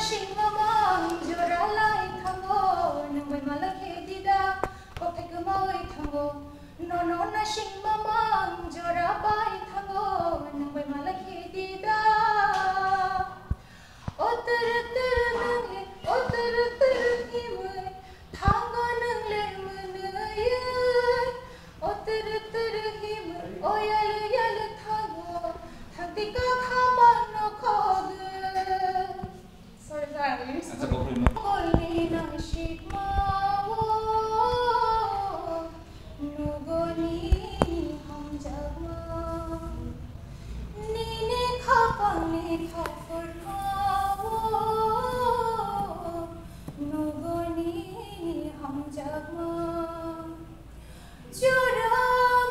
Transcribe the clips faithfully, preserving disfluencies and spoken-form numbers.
Singmamang jora lai thango, nang bai malai khe dida, kothai kwmawi thango. Nono na singmamang jora bai thango, nang bai malai khe dida. O turu turu nang le, o turu turu himwi, thango nang le mwnwi. O turu turu himwi, o yalu yalu thango, thangti ka khamang no khogwi. Sorry, sorry, I'm really Acha, sorry. Go for it, no. Golni nang sikma o, nugoni hamjakma. Nini khapangni thopor ma o, nugoni hamjakma. Jora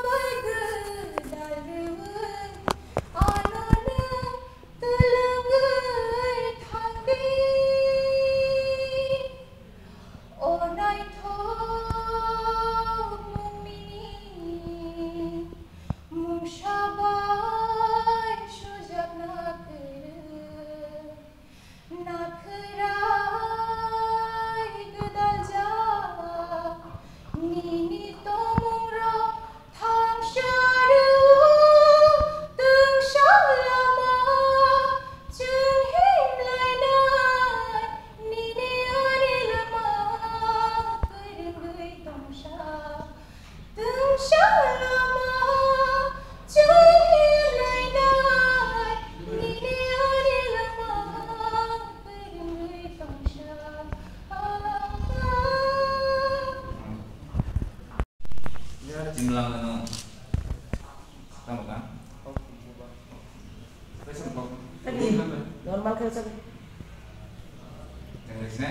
bai gwdal rwui, ano nang twlangwi thangdi. O naithok mungni mungsa bai sujakna kwrwi. Nakhwrai gwdaljak nini tongmungrok thangsa rw, twngsa lama chwng himlainai nini ani lama kwrwngwi tongsa. Twngsa lama chwng himlainai nini ani lama kwrwngwi tongsa. Chimlang ano. Tamo ka? Normal khe sabi. English ne?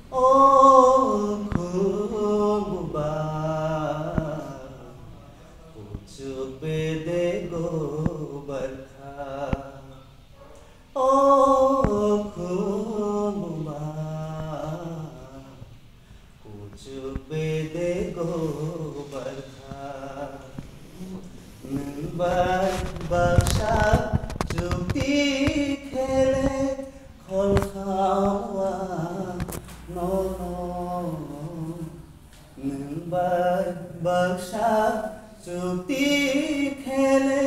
O khumbuba, kuchuk bede go barkha. O khumbuba, kuchuk bede go barkha. Nwng bai baksa chukti khele khol khawa nono. Nwng bai baksa chukti khele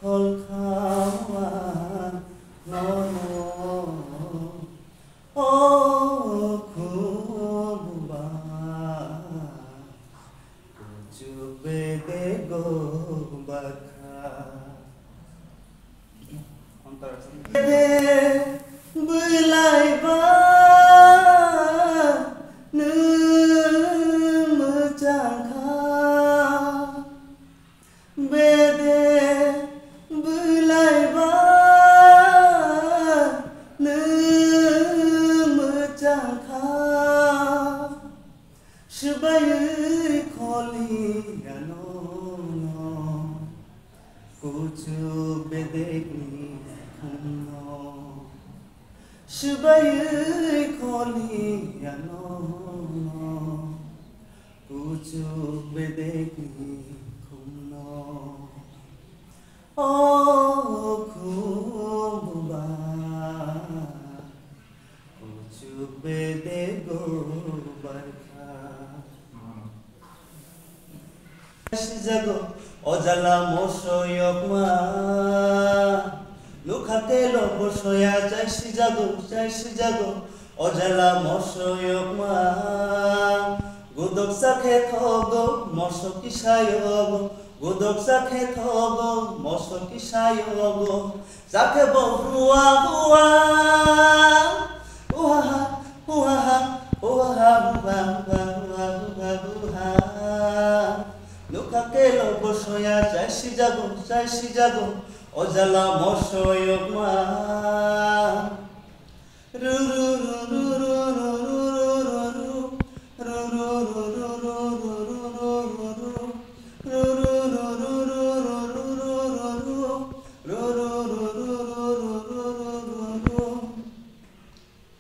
khol khawa nono. O khumbuba, kuchuk bede go barkha. Bwlai ba nwng mwchang kha. Bede bwlai ba nwng mwchang kha. Swbaiwi kholi ano no, kuchuk bedekni khumno. Swbaiwi kholi ano no, kuchuk bedekni khumno. O khumbuba, kuchuk bedek go barkha. Sijago, o jala moso yokma. Nukha telo bosoya chai sijago, chai sijago, o jala moso yokma. Gudok chakhe thogo, moso kisa yogo. Gudok chakhe thogo, moso kisa yogo. Chakhe bo hua hua. Uhaha, uhaha, uhaha, uha, uha, uha, uha, uha. Nukha kelo bosoya, chai sijago, chai sijago, o jala moso yokma. Ru, ru, ru, ru.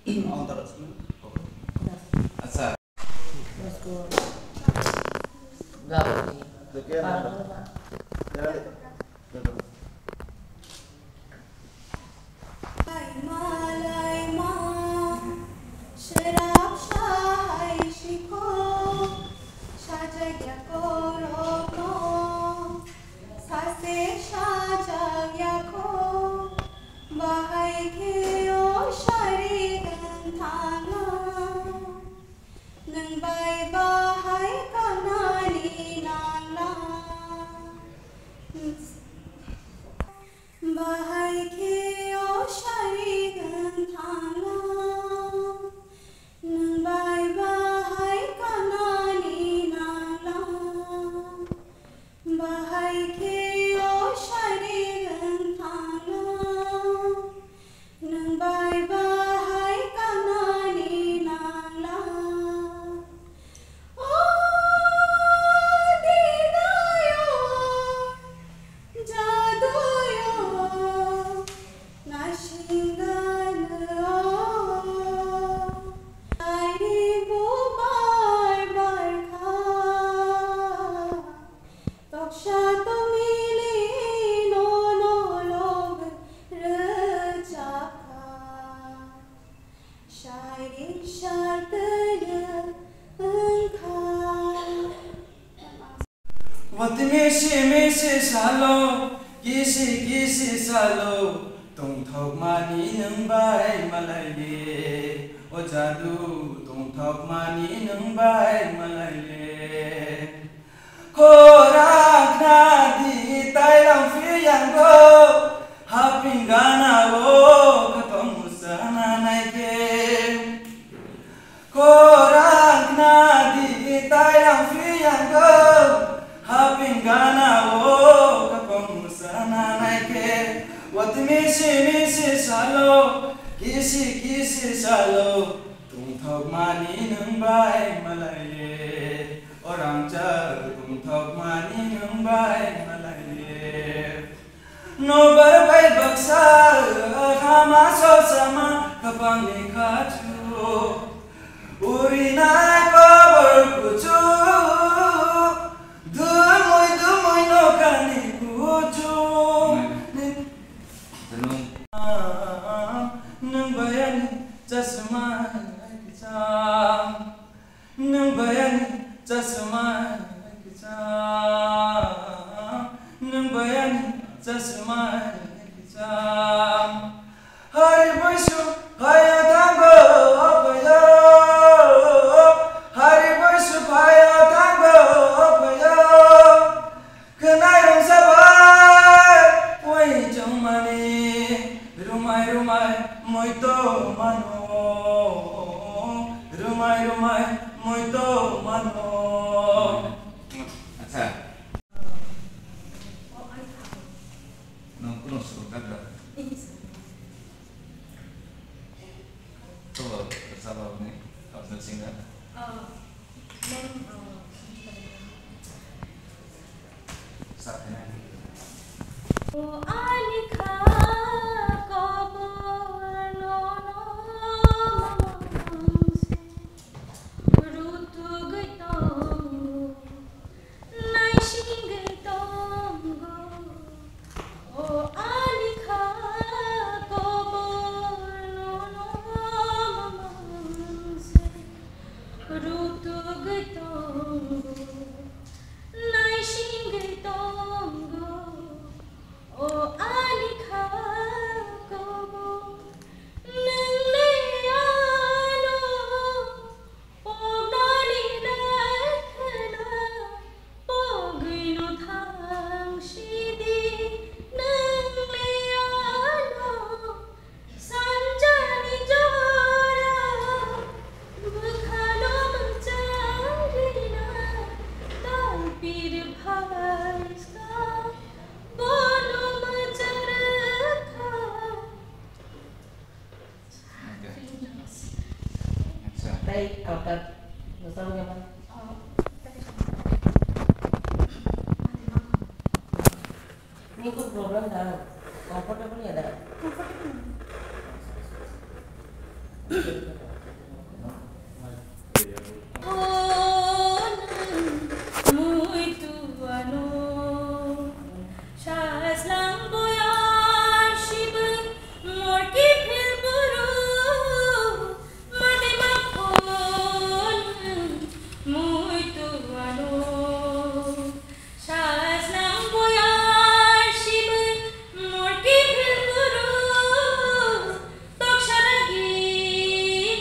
Antara sini. Acha. Gaboni. Deke. Parno. Deke. Bahai khe o sari wng thangla, nwng bai bahai kanani nangla. Bahai khe o sari wng thangla, nwng bai bahai kanani nangla. O didayo, jaduyo, naisingano, aini bubar barkha. Toksa tongmili nono log rwchapkha. Shairi shartwlwng wngkha. Wati misi misi salo, kisi kisi salo, tongthokmani nwng bai malaile. O jadu, tongthokmani nwng bai malaile. Khorang khnadi tailam phiyango, haping ganao khatong musa nanai khe. Khorang khnadi tailam phiyango, haping ganao khatong musa nanai khe. Wati misi misi salo, kisi kisi salo, tongthokmani nwng bai malaile. O rangchak tongthokmani nwng bai malaile. Nobar bai baksa hama sosama khapangni khachu. Urinai kobor kuchu. Dumui dumui nokani kuchu. Nwng bayani chasma kicham. Nwng bayani chasma kicham. Nwng bayani chasma kicham. Hari boisu phaya thango phaya. Hari boisu phaya thango phaya. Khwnai rwngsa bai, oi chwngmani, rwmai rwmai moito mano, rwmai rwmai moito mano. Acha. Nang kuno suruh kata. Coba bersama ini, Abdul Singa. Oh, neng, oh, Sa khainai. O ani kha kobor nono mamang se rutugwi tongo, naisingwi tongo. O ani kha kobor nono mamang se rutugwi tongo, naisingwi tongo. O ani kha kobor nwng le ano poknani naithana pogwino thang sidi nwng le ano sanjani jora bwkhano mwchang rina talpir phaiska bono mwchang rwkha. Tei kalkar, nasa bagaimana? Ini kok problem dah, comfortable ya dah? Muitu ano sajlang boyar sibuk morki phil buru mate makhon muitu ano sajlang boyar sibuk morki phil buru toksa ragi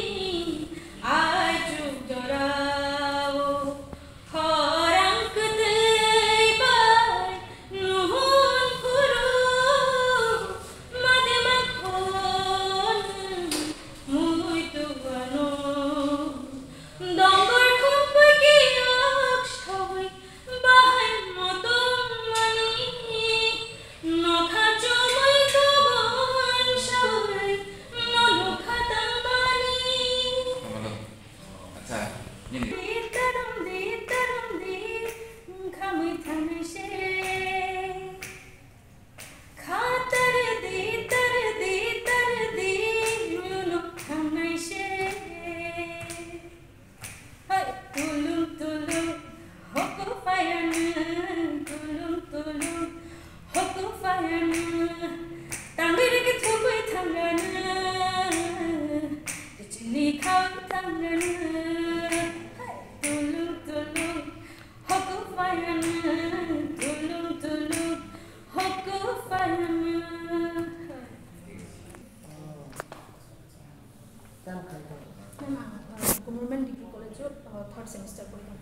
Semester porikha.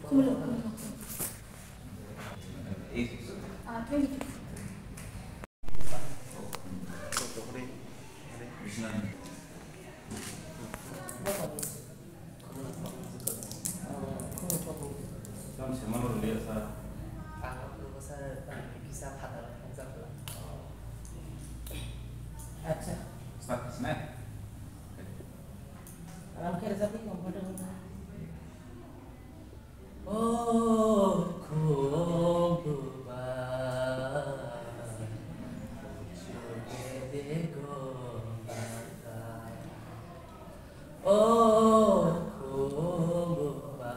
Khumulwng, khumulwng. Ah, twenty-two. Acha. Ram khe rwjagwi comfortable. O khumbuba, kuchukhe de gombarkha. O khumbuba,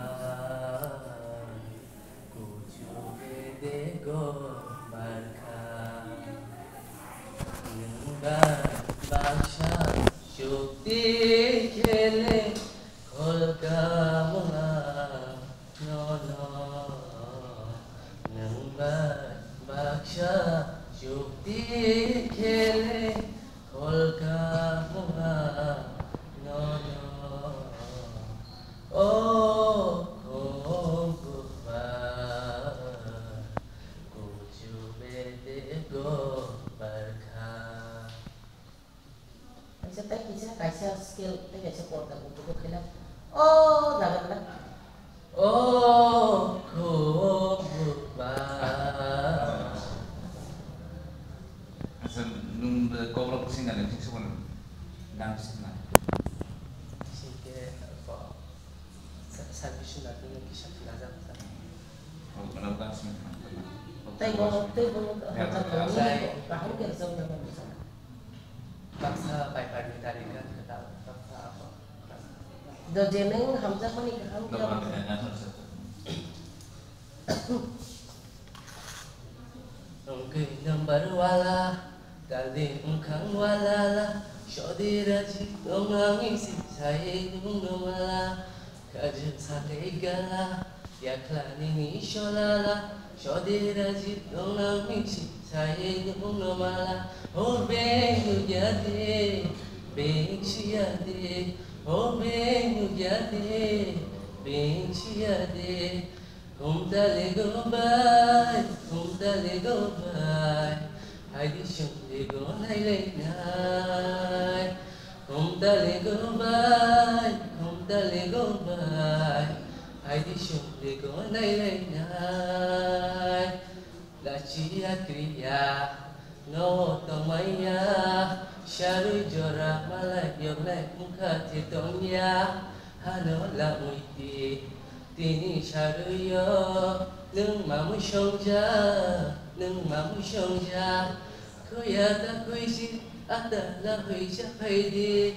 kuchukhe de gombarkha. Nwng ba baksa chukti khele kholka mwnga nono. Nwng ba baksa chukti khele kholka mwnga nono. O khumbuba, kuchukhe de gombarkha. Kaisa tei kisa, kaisa scale tei kaisa korda bukugo khaina. O jaga na. O khumbuba. Asa nung de kokrok singa le thik sabon dang singa. Singke ko sa sa bisu na nung kisa khilajak sa. Oh, kenapa dang singa? Tei bo, tei bo, Ya, kaham ya. Kaham khe rwchapna nang. Baksa bai bai ni dari kan kata baksa apa? Do je nwng hamjakmani kaham khe Dokan rwchap. Dengan yang harus. Wngwi number wala, daldi wngkhang wala la, sodi raji wngwi si sai nungno mala, kajak sakai gala, yakla nini solala, sodi raji wngwi si sai nungno mala, o beng nugya de, beng siya de, o beng nugya de, beng siya de. Khumtali go bai, khumtali go bai, haidi chwngli go nailainai. Khumtali go bai, khumtali go bai, haidi chwngli go nailainai. Lachi ya kriya, no tongmaya, sarui jora malai yoknai wngkha tongya, hano lamui di. Tini saruyo, nwng mamui songja, nwng mamui songja. Khuya ta khuisi, ata la huisa phaidi.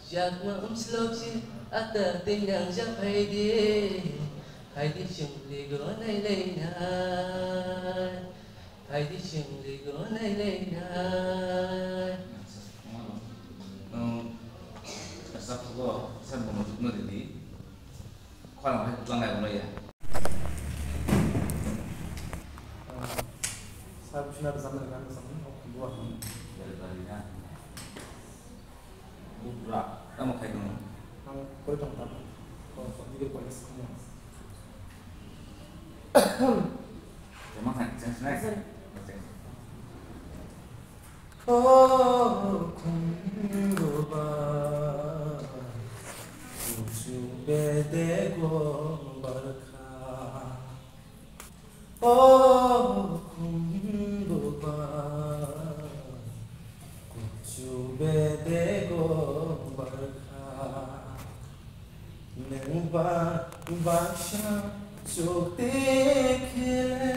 Jakma umslok si, ata tingang ja phaidi. Phaidi chwngli go nai lai nai. Phaidi chwngli go nai lai nai. Nwng, sa phugo, sa bono jukno ridi. Khorang hai kutlang lai bono ya. Sa bisna rwchapnai rwna mwsang, o khumbu ang. Bari bari na. Bupra, tamo khai tong? Ang koi tong tamo. Ko, ko, dike koi na sakmo. Tamo khai, chang sinai. Sir. Chang. O khumbuba, kuchu bede gombarkha. O khumbuba, kuchu bede gombarkha. Nwng ba baksa chukti khele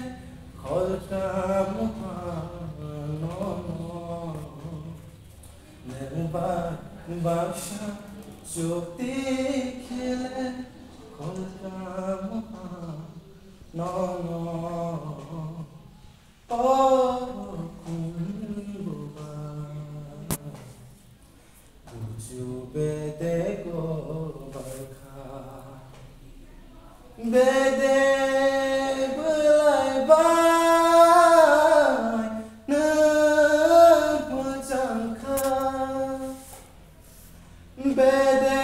kholka mwnga nono. Nwng ba baksa chukti khele kholka mwnga nono. O khumbuba, kuchu bede gombarkha. Bede bwlai bai nwng mwchangkha. Bede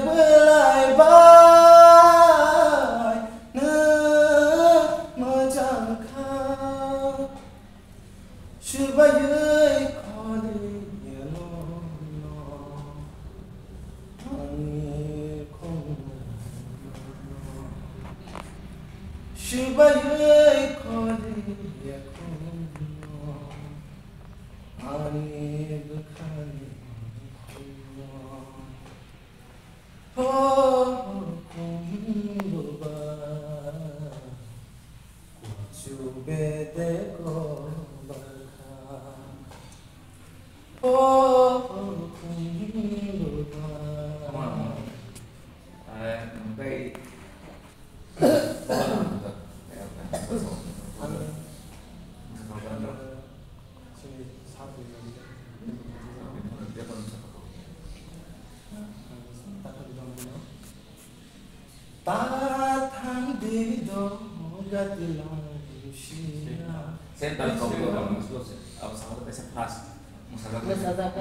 bwlai Swbaiwi kholi ya nono, ani khongno. Swbaiwi kholi ya khongno, ani bwkhani khongno. Ho khumbuba, kuchu bede kobarkha. Ho khumbuba. Come on, come on. Eh, okay. Ano, eh, sini satu lagi. Tathang di do gati lang sina. Sen tak kau kau kau slow sen. Apa sama kita sen fast. Masalah. Masalah.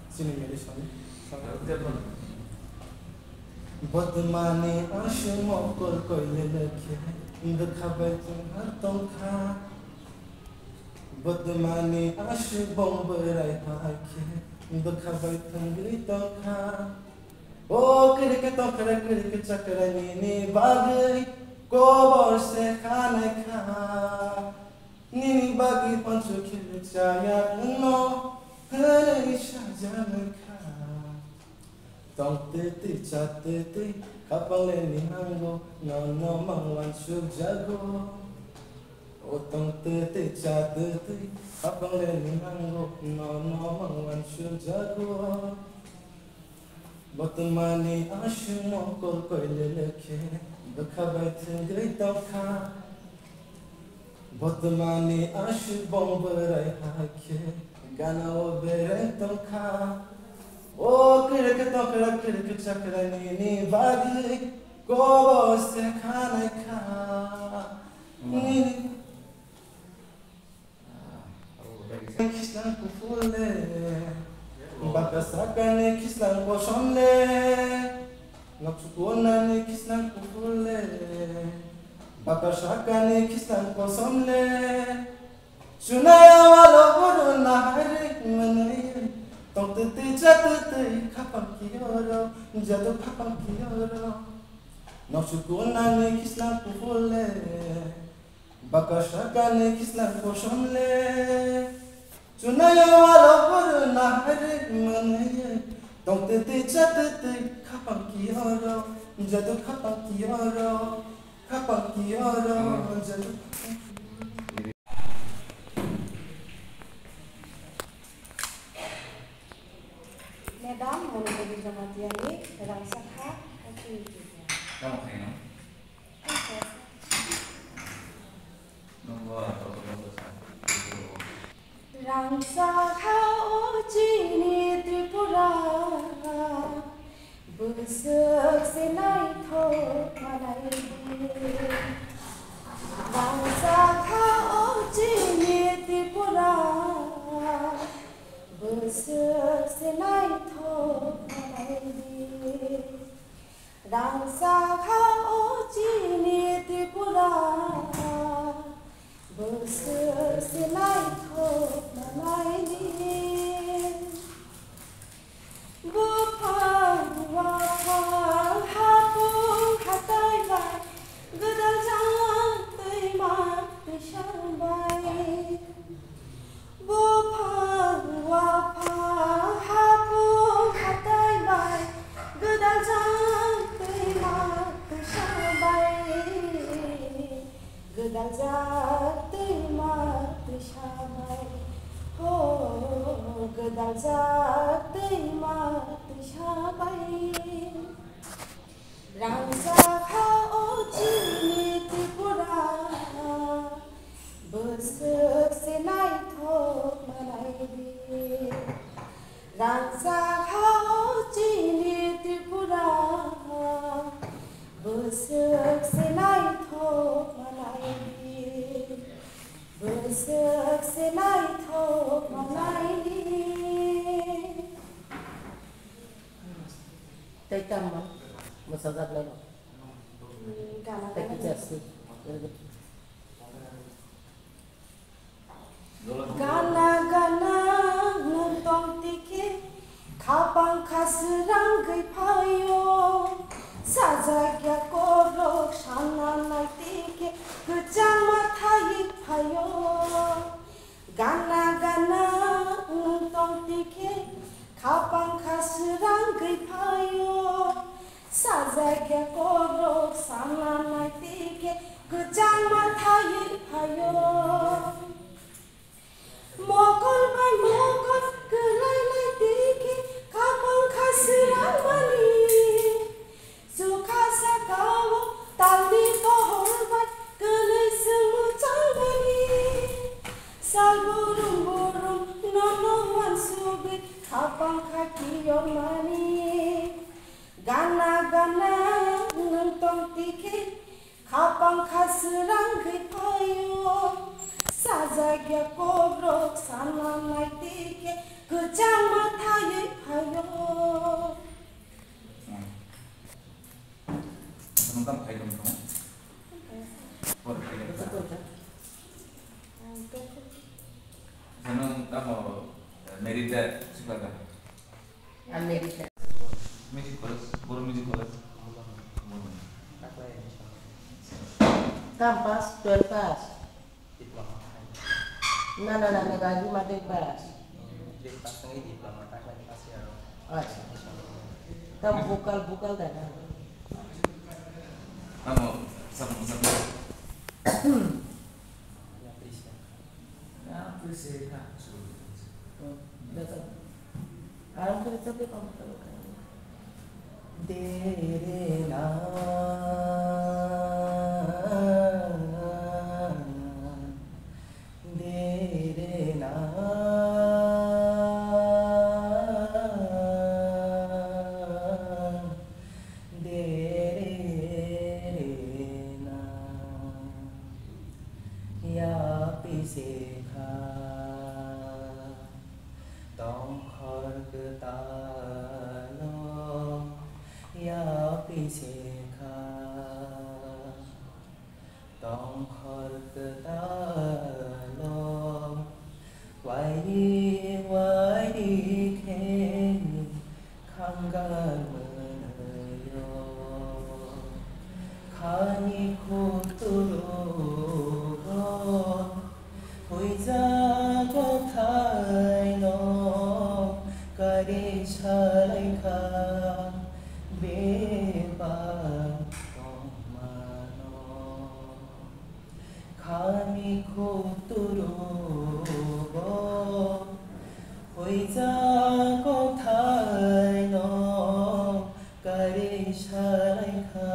Sini medicine. Botmani aswk mokol koile lekhe, bwkha bai thwngwi tongkha. Botmani aswk bong bwrai hai khe, bwkha bai thwngwi tongkha. O kwrwikhe tongkhwra kwrwikhe chakra nini bagwi kobor se khanai kha. Nini bagwi pansu khe chaya wngno hwnwi sajaknai kha. Tongtwi twi chatwi twi khapang le ni nango, nono mang uansukjago. O tongtwi twi chatwi twi khapang le ni nango, nono mang uansukjago. Botmani aswk mokol koile lekhe, bwkha bai thwngwi tongkha. Botmani aswk bong bwrai hai khe, gana o berai tongkha. O kwrwikhe tongkhwra kwrwikhe chakra nini bagwi kobor se khanai kha. Nini Khislang kuphur le, baka sakani khislang kosom le, noksukunani khislang kuphur le, baka sakani khislang kosom le. Chunaya walo horo nahari manwi, tongtwi twi chatwi twi khapang kiyoro, jadu khapang kiyoro. Noksukunani khislang kuphur le, baka sakani khislang kosom le. Chunaya walo horo nahari manwi, tongtwi twi chatwi twi khapang kiyoro, jadu khapang kiyoro, khapang kiyoro, jadu khapang kiyoro. Madam Monodevi Jamatia ni rangchakha opportunity. Tamo khaino? Rangchak ha o chini Tripura, bwswk se naithok manai di. Rangchak ha o chini Tripura, bwswk se naithok manai di. Rangchak ha o chini Tripura, bwswk se naithok manai di. Buphang, waphang, hapung, hatai bai, gwdal jak twima twisa bai. Buphang, waphang, hapung, hatai bai, gwdal jak twima twisa bai. Gwdal jak twima twisa bai, ho, gwdal jak twima twisa bai. Rangchak ha o chini Tripura, bwswk se naithok manai di. Rangchak ha o chini Tripura, bwswk se naithok manai di. Bwswk se naithok manai di. Tei tamo mwsajak nai bo. Hmm, gana tei gana. Kisa si. Srangwi phaio, sajagya kokrok sana nai tikhe kwchangma thaiwi phaio. Gana gana nwng tong tikhe khapang kha srangwi phaio. Sajagya kokrok sana nai tikhe kwchangma thaiwi phaio. Mokol bai mokol kwlai lai tiki khapang kha srang mani. Sukha sakao talni tohor bai kwlai swngmo chang mani. Sal burum burum nono wansugwi khapang kha kiyor mani. Gana gana nwng tong tiki khapang kha srangwi phaio, sajagya kokrok sana nai tikhe kwchangma thaiwi phaio. Nwng tamo khai tong tong? Por khai tong tong? Nwng tamo, eh, merit da sikla da? America. Music college, Boro Music College. Kam pass, twelve pass. Diploma. Na, na, na, na, na, di matric pass. Matric pass ngai diploma ta khlai pass ya. Acha. Kam vocal, vocal da na. Tamo, sab, sab. Ya, please. Dere na, dere na, dere na. Ya pise kha tongkhor kwtalo, ya pise kha tongkhor kwtalo. Waidi waidi khe khangar mwnwio. Khani khuturugo huijago thaino kari salaikha bebak tongmano. Khani khuturugo huijago thaino kari salaikha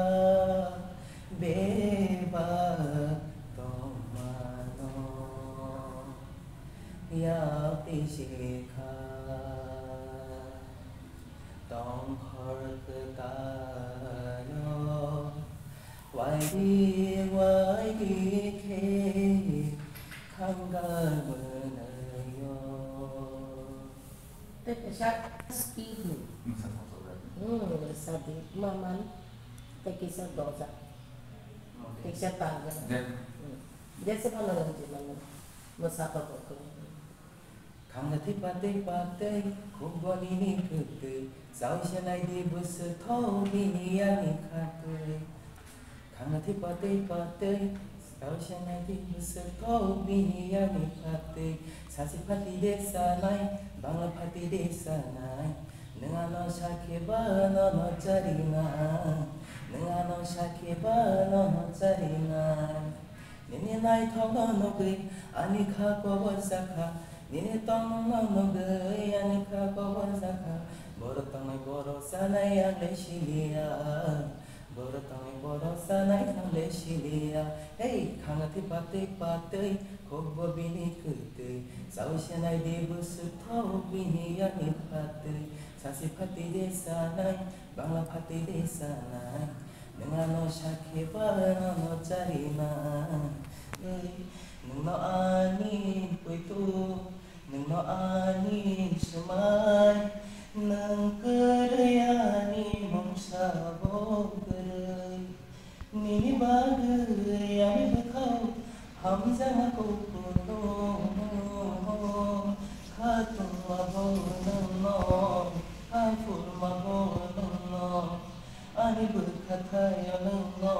bebak tongmano. Ya pise kha tongkhor kwtalo, waidi waidi khe khangar mwnwio. Tei kaisa speed ni. Hmm, sadi, maman, tei kaisa doja. Tei kaisa taja. Hmm. Jese phano nang jemano. Mwsa pa bo khe. Khangnathi patwi patwi, khukbo nini kwtwi, chao se naidi bwswk tho bini yani khatwi. Khangnathi patwi patwi, chao se naidi bwswk tho bini yani khatwi. Sasi phati de sanai, bangla phati de sanai. Nwng ano sakhe ba nono charinai, nwng ano sakhe ba nono charinai. Nini naithokno nugwi ani kha kobor sakha, nini tongmungno nugwi ani kha kobor sakha. Borok tongnai borok chanai ang le siliya, borok tongnai borok chanai ang le siliya. Hei, khangnathi patwi patwi, khukbo bini kwtwi, chao se naidi bwswk tho bini yani phatwi, sasi phati de chanai, bangla phati de chanai. Nwng ano sakhe ba nono charinai, nwngno ani poito, nwngno ani swmai, nwng kwrwi ani mungsa bo kwrwi. Nini bagwi ani bwkhao hamjakma kuphurno, khatungma bo nwngno, aphurma Bwkha thaio nwngno,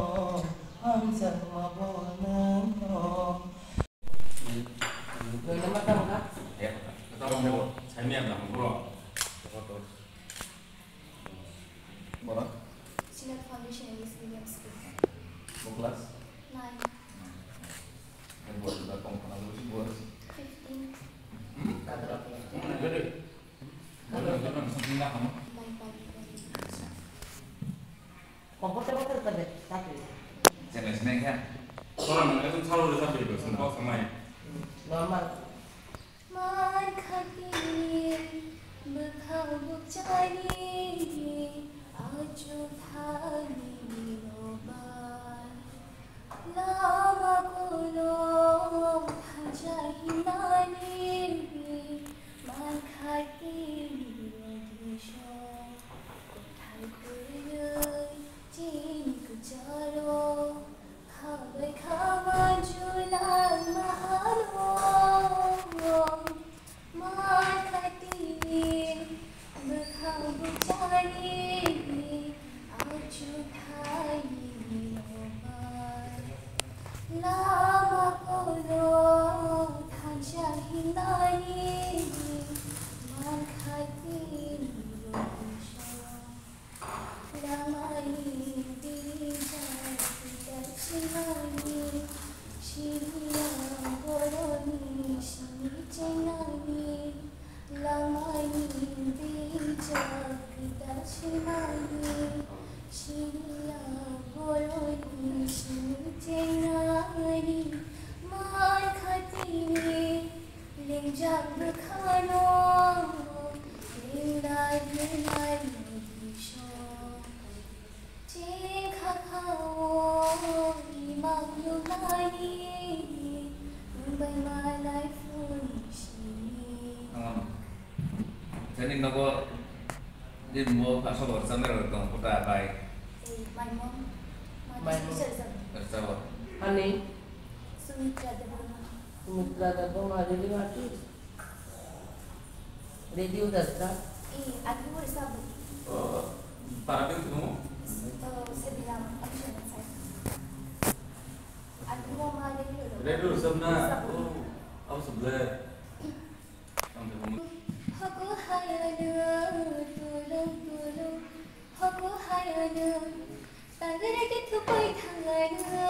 hamjakma bo nwngno. Nwngno ma tamo kha? Eh, tamo bo, saimya na mo bro. Bora? Sinat Foundation English Medium School. Bo class? Nine. Fifteen. Fifteen. Bye bye. Comfortable khe rwkha de, chakri. Challenge nai kha. Sora nang ekdom salo rwchap ri bwswng kok sangnai. Normal. Man khatini bwkha bukchani achu thani nobar. Lama kolom thansa hinani man khatini logisong. Kothai kwrwi chini kwcharo, khabai khama julang ma alo. Man khatini bwkha bukchani achu thani nobar. Lama kolom thansa hinani man khatini logisong. Lamani bijak kwtal chinani, siniya boroni sini chenani. Lamani bijak kwtal chinani, siniya boroni sini chenani. Man khatini lengjak bwkhano, lenglai lenglai logisong. Chengkha khao imang nungnani, nwng bai malai phone simi. Ang ano. Jani nogo din mo paso bor chamera tong kota bai. Eh, my mom. My mom. Teacher sir. Rchabo. Ani? Sumitra Debbarma. Sumitra Debbarma, ready mati? Ready udah sa? Eh, adi mo rchabo. Oh, para din mo? Oh, sebilang, ang siya sa. Adi mo ma ready udah. Ready udah sa na. Rchabo. Oh, ako sa ble. Haku hayano tulung tulung, haku hayano tangreke thupai thangano,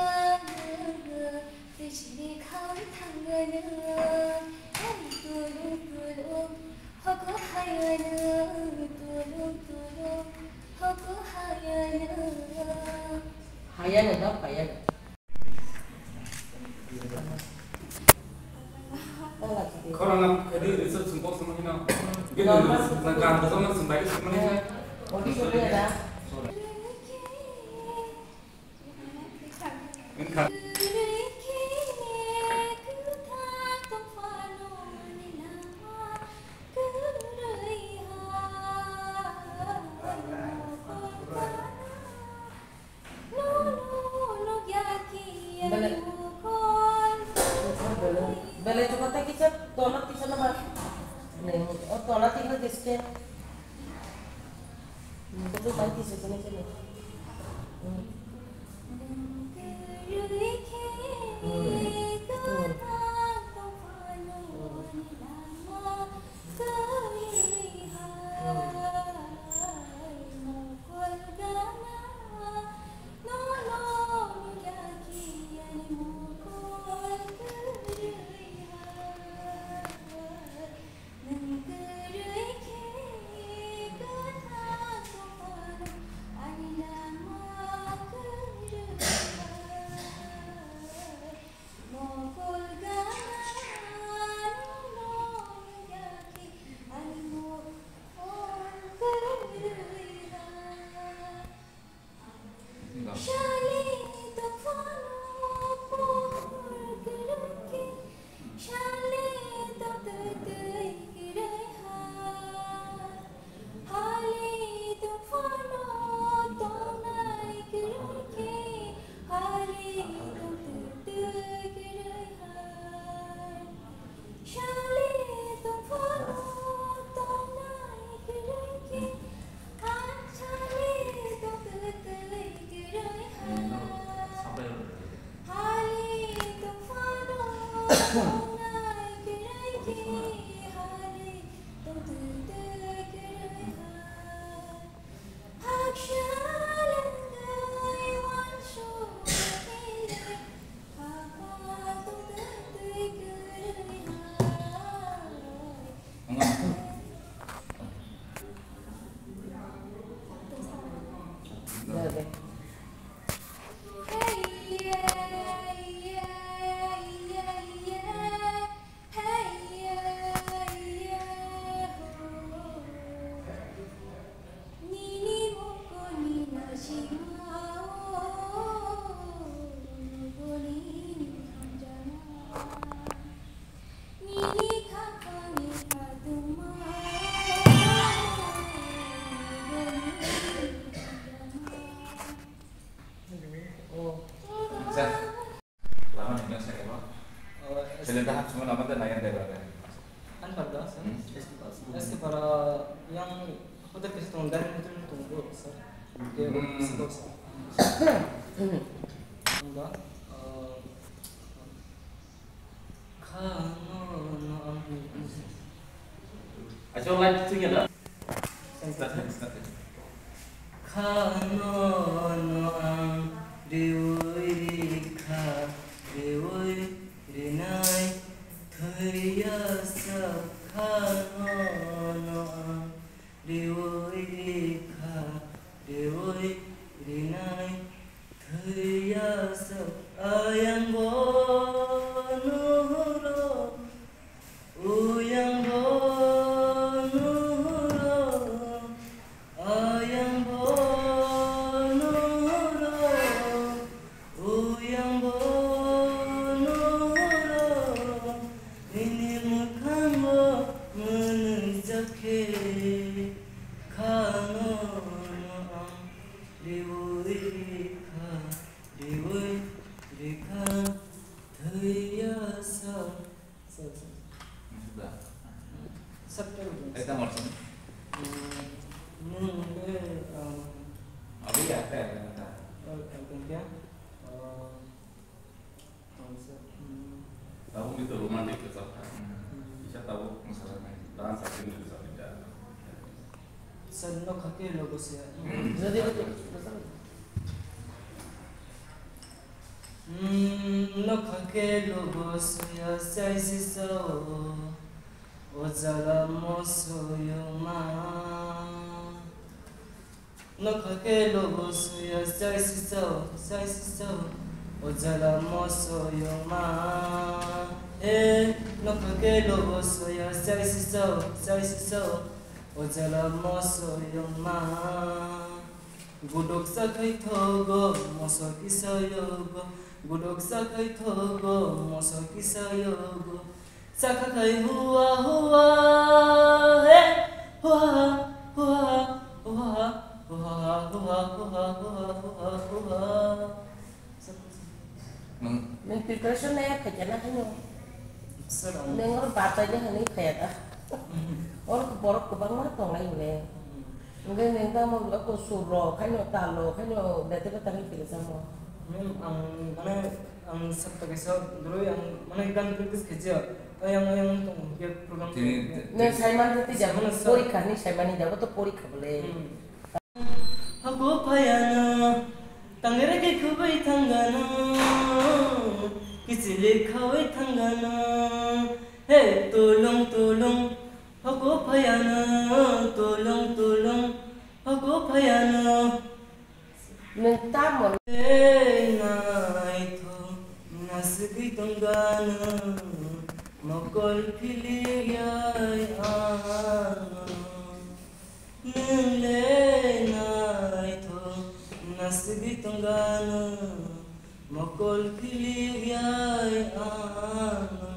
tejire khawi thangano, ai tulung tulung, haku hayano tulung tulung, haku hayano. Hayano da, hayano. Khorang am khadi risa sungkok sama hino. Gini na kan betul na sumbai sama hino. Audition dia dah. Ini kan. Bele, bele, bele, coba tak kicap, tolak kicap nama. Nih, oh, tolak tinggal di scan. Hmm, betul, baik, di sini, sini. Hmm. Hmm. Hmm. Acha. Lama ni biasa ya, Bang? Oh, es- Film dah semua nama dah nayan deh, Bang. Kan pada, sir? Hmm. Es-, es-, para yang hotel ke situ dari hotel itu, sir. Dia Hmm. situ, sir. Enggak, eh, Khano no ang. Acha, light tu ya da? Start, start. Khano no ang riui rikha, riui rinai thwiya sa khano no ang. Riui rikha, riui rinai thwiya sa ayang bo nuhuro, uyang bo nuhuro, ayang bo nuhuro. Uyang bo nuhuro, nini mwkhang bo mwnwi jakhe, khano no ang riui rikha, riui rikha, thwiya sa. Sir, sir. Sudah. Sir, terus. Kita mau sini. Hmm, ini, eh, um, Abi ya, apa ya, apa ya? Eh, eh, apa ya? Eh, oh, sir, hmm. Tahu itu romantis ke, sir. Hmm. Bisa tahu masalah ini. Dan satu ini bisa tidak. Sir, no kake logo sir. Hmm. Jadi, Hmm, nokha khe lobo soya chai sisa o, o jala moso yungma. Nokha khe lobo soya chai sisa o, chai sisa o, o jala moso yungma. He, nokha khe lobo soya chai sisa o, chai sisa o, o jala moso yungma. Gudoksa khai thogo, moso kisa yogo. Gudoksa khai thogo, moso kisa yogo. Sakha khai hua hua, he, hua, hua, hua, hua, hua. Nung Nung preparation na ya khaikya na khaino. Sir, ang Nung oro batai ni hwnwi khaya da. Mhm. Oro borok kwbangma tongnai hwnwi. Mhm. Hwnkhe nung tamo ko sur rok khaino tal rok khaino bete bete hwnwi philsa mo. Ma'am, ang mane ang sabta kaisa doroi ang mane gan practice khaijak. Ayang ayang tong khe program Tini khe. Nung saiman twi jabo Saiman sir. Porikha ni saimani jabo to porikha bole. Hmm. Hako phayano, tangere ke khubui thangano, kichili khaui thangano, he tulung tulung, hako phayano, tulung tulung, hako phayano. Nung tamo? Naithok nasugui tongano, mokol philigyai ano. Nwng le naithok nasugwi tongano, mokol philigyai ano.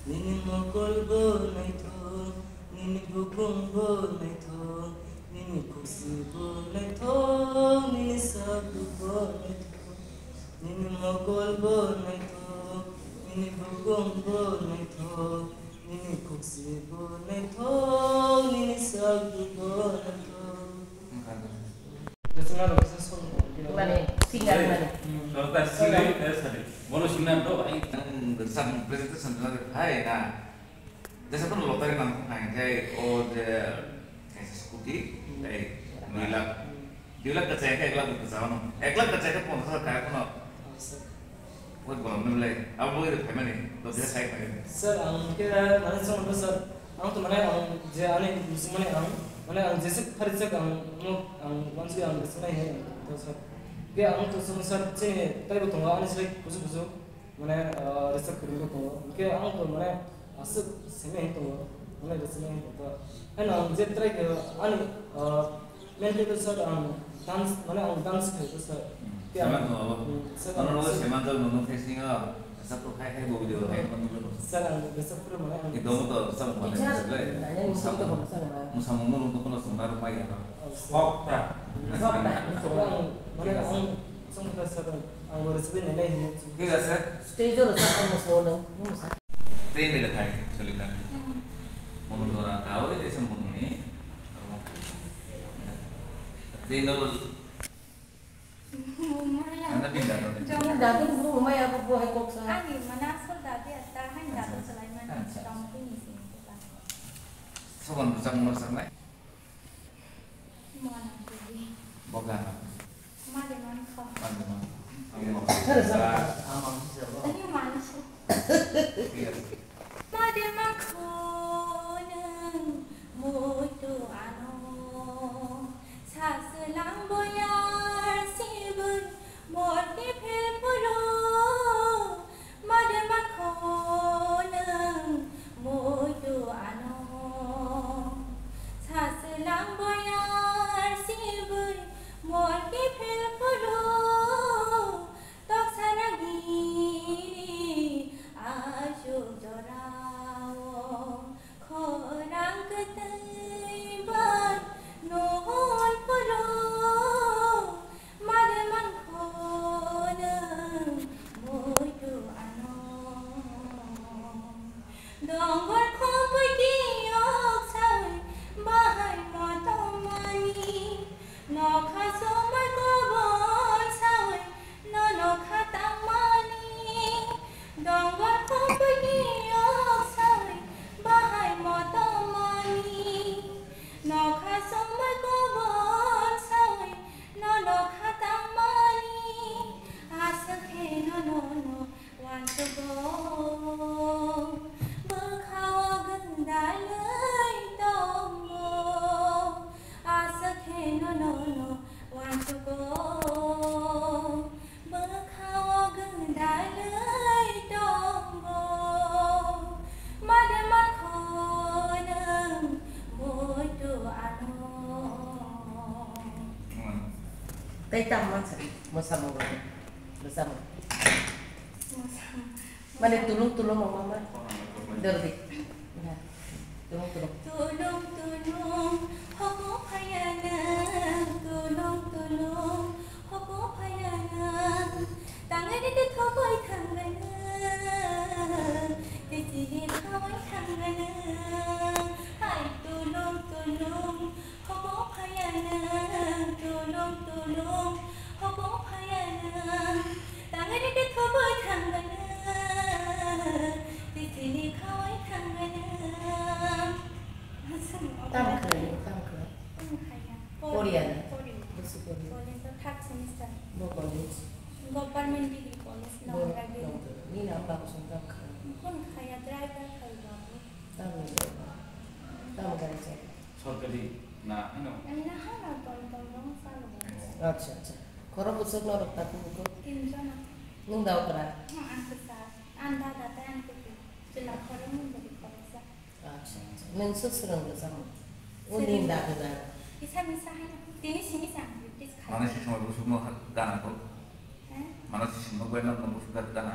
Nini mokol bo naithok, nini bukung bo naithok, nini khusi bo naithok, nini sakduk bo naithok. Nini mokol bo naithok, nini bukung bo naithok, nini khuksi bo naithok, nini sakduk bo naithok. Mane, singer mane. Hmm. Kau tak sini, eh, sorry. Mono siminar do, ai, ang sam presentation na hai na. Jesa kono lottery nang hai, hai, o je, kaisa scooty, hai, dui lakh. Dui lakh kachai khe ek lakh kachai ano. Ek lakh kachai khe ponchash hajar kaya kono. Wait, bolong nang le. Abo boi de phaimani, do je sai phaimani. Sir, ang khe mane song do, sir. Ang to mane ang je ani muchung mane ang, mane ang jesa phari jak ang, no, ang wansugwi ang jesa nai hai, to sir. Khe ang to song sir, chini taibo tongo ani slai kusu kusu. Mane, ah, rwchap kwrwngbo tongo. Hwnkhe ang to mane aswk simi tongo. Mane rwchapnai to. Haino ang je try khe ani, ah, main khe sir ang dance, mane ang dance khe sir. Hmm. Khe ang, Seman tongo abo. Hmm, sir, Ano ang rogo sir, seman tongo nung thai singo. Rwchap rok hai hai bo video hai man nung. Sir, ang rwchap kwrwi mane ang Ekdom to rwchap mane Teacher, le. Nanya nung Musamung. to bangsa nang. Musamung nung to kono sung nang mai ya. Oh, sir. Hok ta. Hok ta. Sir, ang, mane Thik ase. ang song khe sir, ang rwchapwi nainai hinwi. Thik ase. Stage-o rwchapna moso nung, nung sa. Train de khai, choli khai. Mono dora ka, oi, desa mono ni. Train do. Mumaya. Anda pindah, no? Jom. Ini dadu bro, mumaya apa buah kok sa? Ani mana asal dadi ata, hai dadu Acha. Sulaiman, Acha. Jom pun isi. Sogon rwchap mono rwchapnai? Mana jadi. Boga. Made man kho. Made man. Amo. Sir, sir. Amang sir. Tanya mana sih? Iya. Made man kho nung muitu ano. Saswlang boyar sibun morti phel puro. Made man kho nung muitu ano. Saswlang boyar sibui morti phel puro. Toksa nagi asuk jorao. Khorang kwtwi bai nohor puro. Made man kho nung muitu ano. Dongor khopoi kiyok sawi bahai motomani. Nokha somoi kobor sawi no nokha tangmani. Dongor khopoi kiyok sawi bahai motomani. Nokha somoi kobor sawi no nokha tangmani. Aswk khe no no no wansugo. Bwkhao gwdalwi tongo. Aswk khe no no no wansugo. Bwkhao gwdalwi tongo, made man kho nung muitu ano. Tei tamo mansa, mosamung rok, mosamung. Mosamung. Mane tulung tulung mama ma. Dordi. Nah. Tulung tulung. Tulung tulung, hobo phaya nang, tulung tulung, hobo phaya nang. Tangani de thoboi thangana, de chini thoboi thangana. Hai tulung tulung, hobo phaya nang, tulung tulung, hobo phaya nang. Tangani de thoboi thangana, de chini khawai thangana. Tam khlai, tam khlai. Tam khlai ya. Korea na? Korea. Busu Korea. Korea to third semester. Bo college? Government degree college, Bo, Nongra Devi. Nongra. Ni nam ba kusum tam khlai. Kon khaya driver khai babu. Tam ni. Tam gari chai. Sorkari na, hino? Ani na hano tom tom rong salo. Acha, acha. Khoro bwswk norok takhuk bukhuk? Tinjona. Nwng da okra? Hmm, ang kwsa. Ang dada tei ang kwtwi. Chwla khoro nwng bwrwi khoroksa. Acha, acha. Nwng swk swrwng rwchapmung? Uni Swrwng. Dada da. Kisa misa haino. Tini simi se ang practice khai. Mane si somoi bwswkno gana kok? Eh? Mane si somoi bai nokno bwswk gana?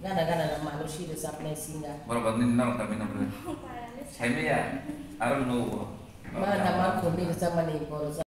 Gana gana na mano si rwchapnai singa. Borok ba nini norok kami no bwrwi. Para le. Saimaya, aro nugo. Ma da ma khorni rwchapmani borok.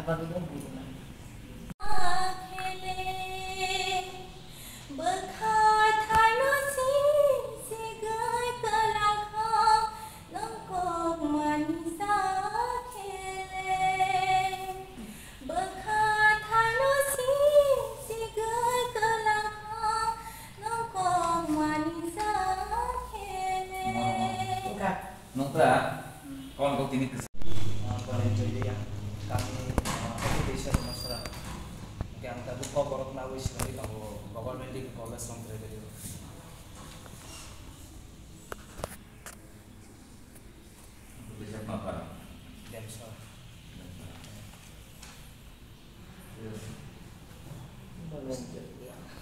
Bwkha thaino si sigwi kwlangkha, nwng kok mani sa khele. Bwkha thaino si sigwi kwlangkha, nwng kok mani sa khele. Nungkra, kon kok tini kwsa. Ah, Kolen Joilia, kami, ah, Occupation Masora. Hingke ang tabuk kok borok nawi sinai tongo, Government Degree College Longtrai Valley. Demsora.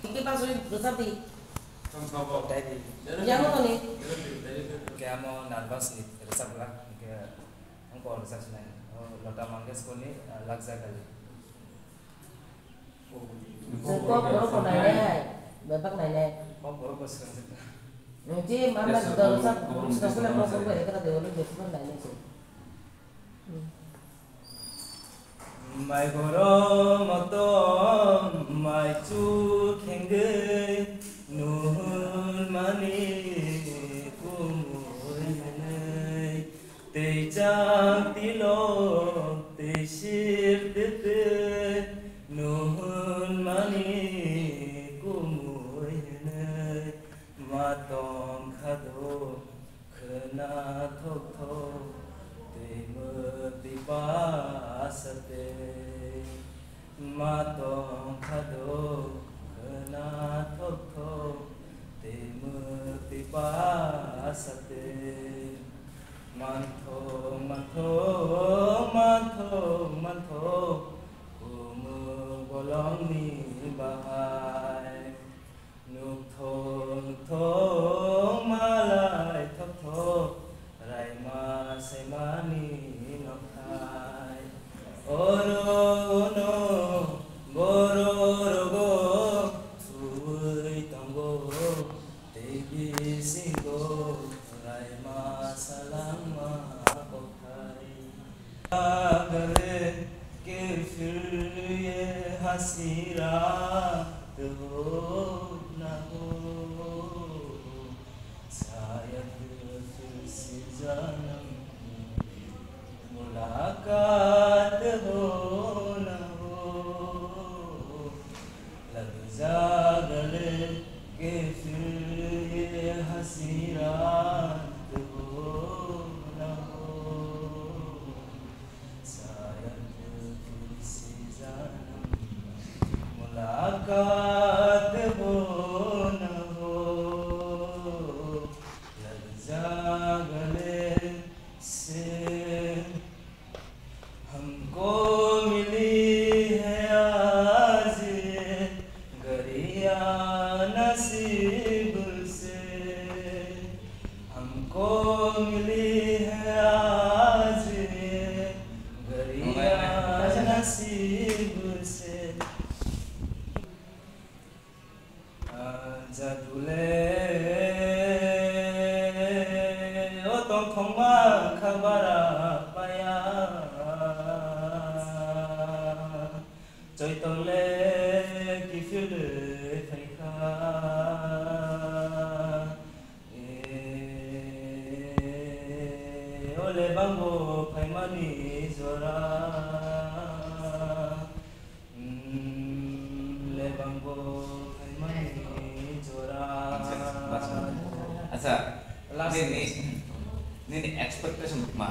Hingke pasoi bwsardi. Yang mo toni? Hingke amo nervous ni rwchapglak, hingke ang kok rwchapsinai. O Lata Mangeshkar ni, ah, Lag Ja Gale. Kok borok ko nainai, bebak nainai. Kok borok ko swrang jeta. Nungji mama dol sak, swrang kule kok borok ko ekra dewa lo jeti ko nainai se. Mai goro motom, mai chu khengwi, nuhun mani kumui hwnwi. Tei chak tilok, tei sir tete, nuhun mani kumui hwnwi. Ma tong kha do khwna thok thok, tei mwtwi basa tei. Ma tong kha do khwna thok thok, tei mwtwi basa tei. Manthok, manthok, manthok, manthok, kumuk bolongni bahai. Nukthok, nukthok, malai thok thok, raima saimani nokthai. Oro ono borok rogo suwi tongo, tei bisingo raima salangma kokthai. Gale ke phir ye hasira to na ho, shayad phir se janam mulaqat ho na ho. Lag ja gale ke phir ye hasira to na ho, shayad phir se janam mulaqat ho na ho. Lag ja gale se हमको मिली है आज ये गरिया नसीब से, हमको मिली है आज ये गरिया नसीब से। Jadule o tongthokma kha bara paya, choitole kiphilwi phaikha. E, o lebangbo phaimani jora. Hmm, lebangbo phaimani jora. Acha, last nini, nini expectation ma?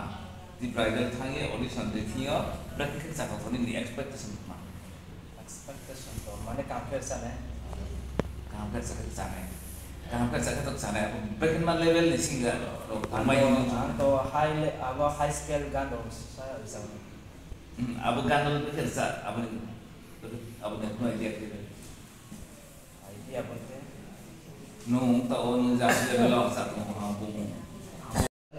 Di bridal thangye audition de thio, brekhe khe chakha nini expectation ma? Expectation to mane kampher sane. Kampher chakha chane. Kampher chakha to chane. Brekhe ma level ni singer rok tangmai hino. Ang to high le-, abo high scale gan rok sa, sa. Hmm, abo gan no bwkhe rwchap, aboni, aboni no idea khe. Idea bolte? Nwng ta o nwng jat le belong sa tong ha bumu.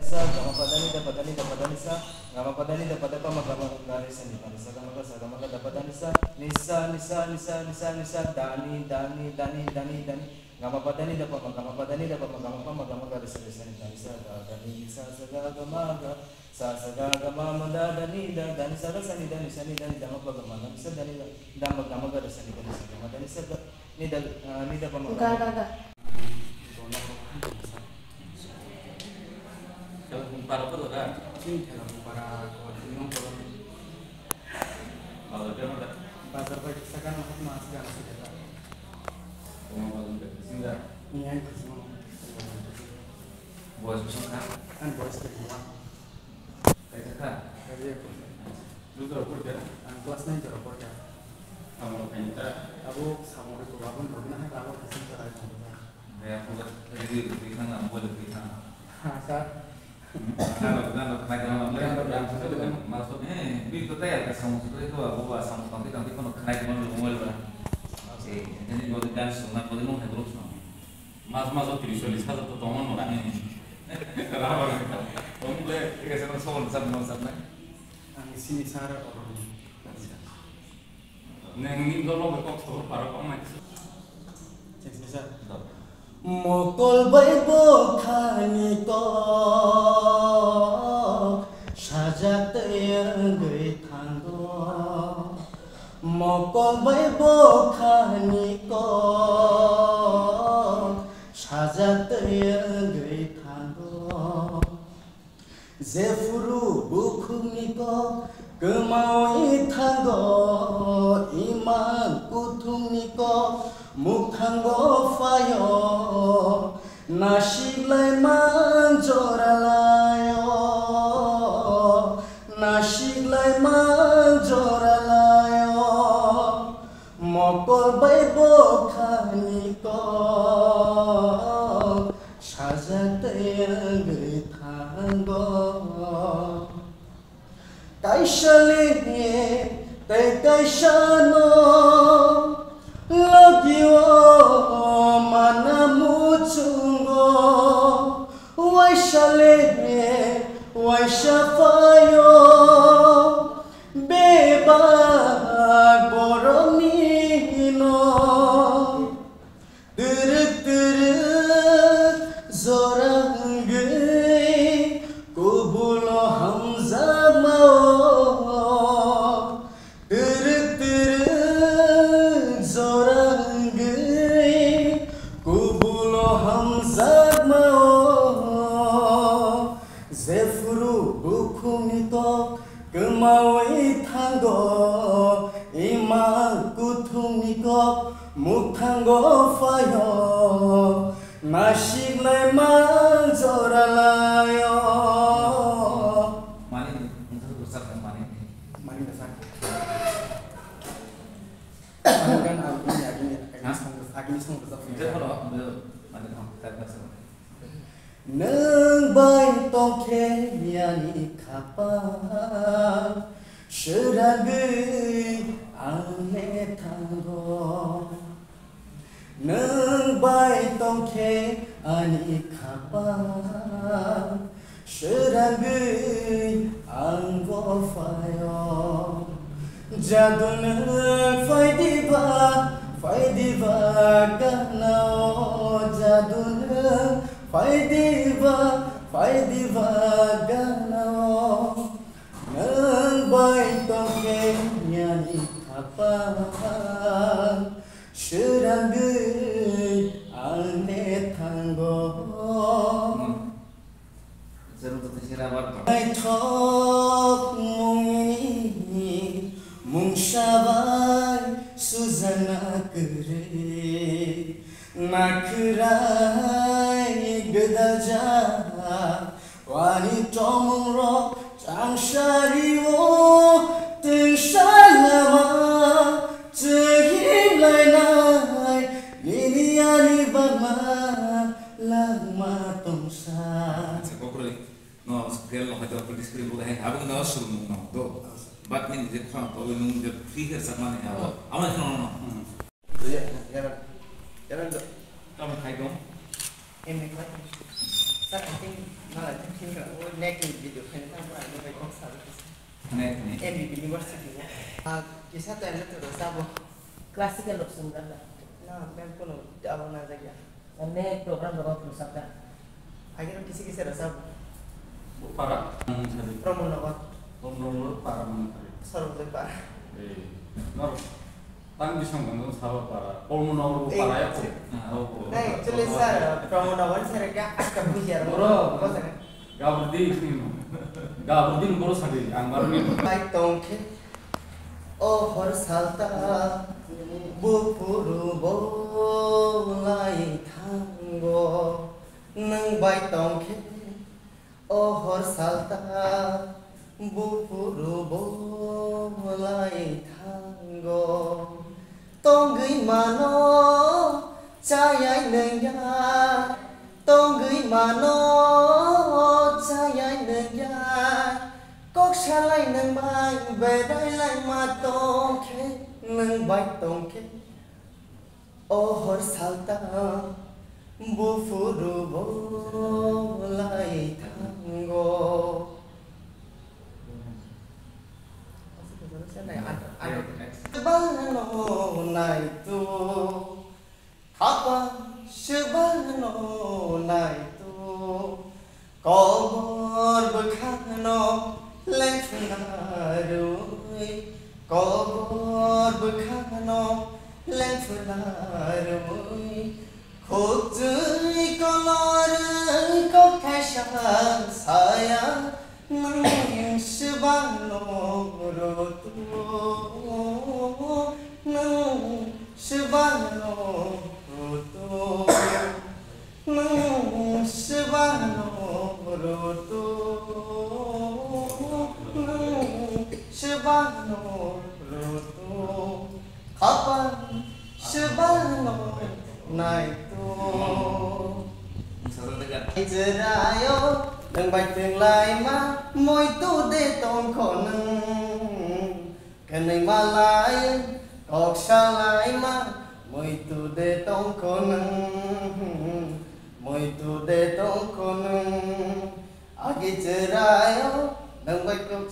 Sa gama padani da padani da padani sa, gama padani da pada pama gama gari sa ni pani sa gama ka sa gama ka da padani sa, nisa nisa nisa nisa nisa dani dani dani dani dani, gama padani da pama gama padani da pama gama pama gama gari sa ni pani sa da dani nisa sa ga gama ga. Sa sa ga ga ma ma da da ni da da ni sa ga sa ni da ni sa ni da ni da ma pa ga ma da ni sa da ni da da ma ga ma ga da sa ni da ni sa ga ma da ni sa ga ni da, ah, ni da pa ma ga. Ga, ga, ga. Para ko da? Sini thela para ko, sini ko. Bazar ke mana? Bazar bai sekarang aku masih ada sih, Kak. Kamu bazar ke sini dah? Ini yang ke sini. Boys besok kan? Kan boys ke dua. Kaisa kha? Kaisa kha. Lu jora porikha? Ang class nine jora porikha. Samung khainai ta? Abo samung rwgwi abo rwgwino hai abo kisa chwrai tongkha. Hai, ang khe ready rwgwi thang, ang bole rwgwi thang. Ha, sir. Gana, gana, khnai gana, gana, gana, gana, gana, gana, maksud, eh, bini to tayar kha samung sukri to, abo ba samung tangti tangti kono khnai gana, mobile ba. Eh, ini godi gan sungna, godi mung hai group sung. Mas mas o tris chollis hajar to tongma nang. Rubber. Tong le, thik ase, no, sobon sab, no, sab, na. Ang sini sar or. Neng ni dolo be kok sobor paro kok mai. Sini sar. Mokol bai bo khani kok sajak tei wngwi thango. Mokol bai bo khani kok sajak tei wngwi thango. Jephuru bukhukni kok kwmawi thango, ima kuthumni kok mukthango phaio. Nasiklaima joralaio, nasiklaima joralaio, mokol bai bo khani kok sajak tei wngwi thango. Kaisa le tei kaisa no logio mana muchungo, waisa le waisa phaio bebak borokni no. Twrwk twrwk jora wngwi kubulo hamjakmao. Twrwk twrwk jora wngwi kubulo hamjakmao. Jephuru bukhukni kok kwmawi thango, ima kuthumni kok mukthango phaio, nasiklaima joralaio. Mani, mani, mani. Mani, mani. Mani kan agini, agini, agini song, agini song. Nwng bai tongkhe ani khapang, swrangwi ang le thango. Nwng bai tongkhe ani khapang, swrangwi ang bo phaio. Jadu nwng phai diba, phai diba ganao, jadu nwng phai diba, phai diba ganao. Nwng bai tongkhe ani khapang, swrangwi ang le thango. Naithok mungni mungsa bai sujana kwrwi, nakhwrai gwdajak wani chomungrok changsario twngsa lama chwhimlainai nini ani bangma langma tongsa. Acha, kokroi. No, scale no hoito practice kri bo hai, abo no suru no do. But ni je khon to nung je free her sakmani abo. Abo no, no, no. Hmm. Ya, ya, ya, ya. Tamo khai dong. Em, em, em. Sir, I think, no, I think, think, uh, next video, khaina tamo, I know, I got service. Next ni? M B B University. Ah, kisa to endo to sabo. Classical rok sung da. Na, mem kono abo na jagya. Ane program rok rwchapya. Agero kisi kisi rwchap. Para mung sari. Pramod Nagar. Pramod Nagar para mung sari. Sarojai para. Eh, nor tang bisong gandong saba para. Pramod Nagar bo para ya ko. Nai, actually sir, Pramod Nagar sir kya akka bujiar. Boro. Gabur di, gabur di boro sari, ang baru ni. Bai tongkhe, o hor salta, bupuru bolai thango. Nwng bai tongkhe, o hor salta, bupuru bolai thango. Tongwi mano chayai nwngya, tongwi mano chayai nwngya. Kok salai nwng bai berai lai ma tongkhe, nwng bai tongkhe. O hor salta, bufuru bolai thango. Bano naitu, khapa sebano naitu. Kobor bwkhano lengphuna rwui, kobor bwkhano lengphuna rwui, khukjui kolorwi kok thaisa saya, nwng sebano rwtu, nwng sebano rwtu. Nwng sebano rwtu, nwng sebano rwtu, khapang sebano naitu. Israyo, nwng bai twng laima, muitu de tongkho nwng. Kwnwi malai, kok salaima, muitu de tongkho nwng, muitu de tongkho nwng. Agi chwraio, nwng bai kok,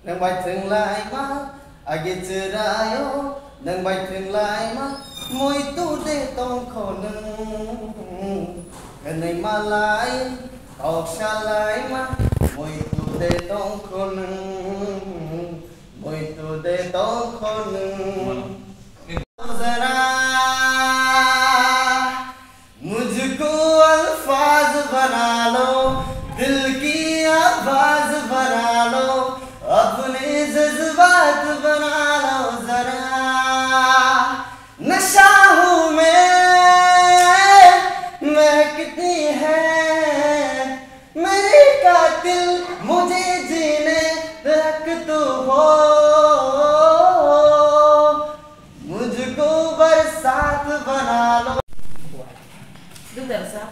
nwng bai thwng laima, agi chwraio, nwng bai thwng laima, muitu de tongkho nwng. Kwnwi malai, kok salaima, muitu de tongkho nwng. Muitu de tongkho nwng. Zara, mujhko alfaz bana lo, dil ki awaaz bana lo, apne jazbaat bana lo zara. Nasha hoon main, mehkti hai mere qaatil, mujhe jeene tak tu ho, mujhko barsaat bana lo. Dudar sa.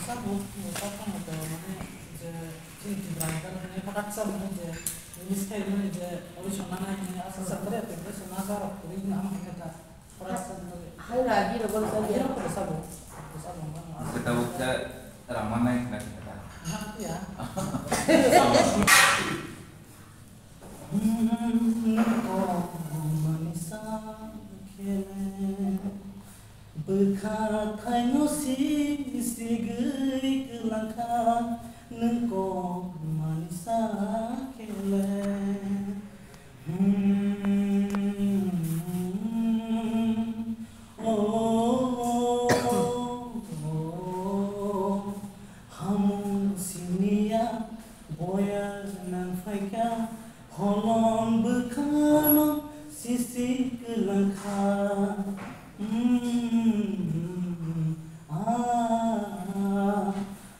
Sa bu, bu sa kamo to mane je, je Tripura ni mane hothat sa mane je, English thai mane je, audition na nai mane asa sa kare, application na sa rok kuri na ama kata. Hai lagi rokon sa dia. Kita buka Ramanai kena kita. Bwkha thaino si sigwi kwlangkha, nwng kok manisa khe le. Hmm. Oh, oh, oh, oh. Hamung siniya boya nang phaikha, holong bwkhano sisi kwlangkha. Hmm. Ah.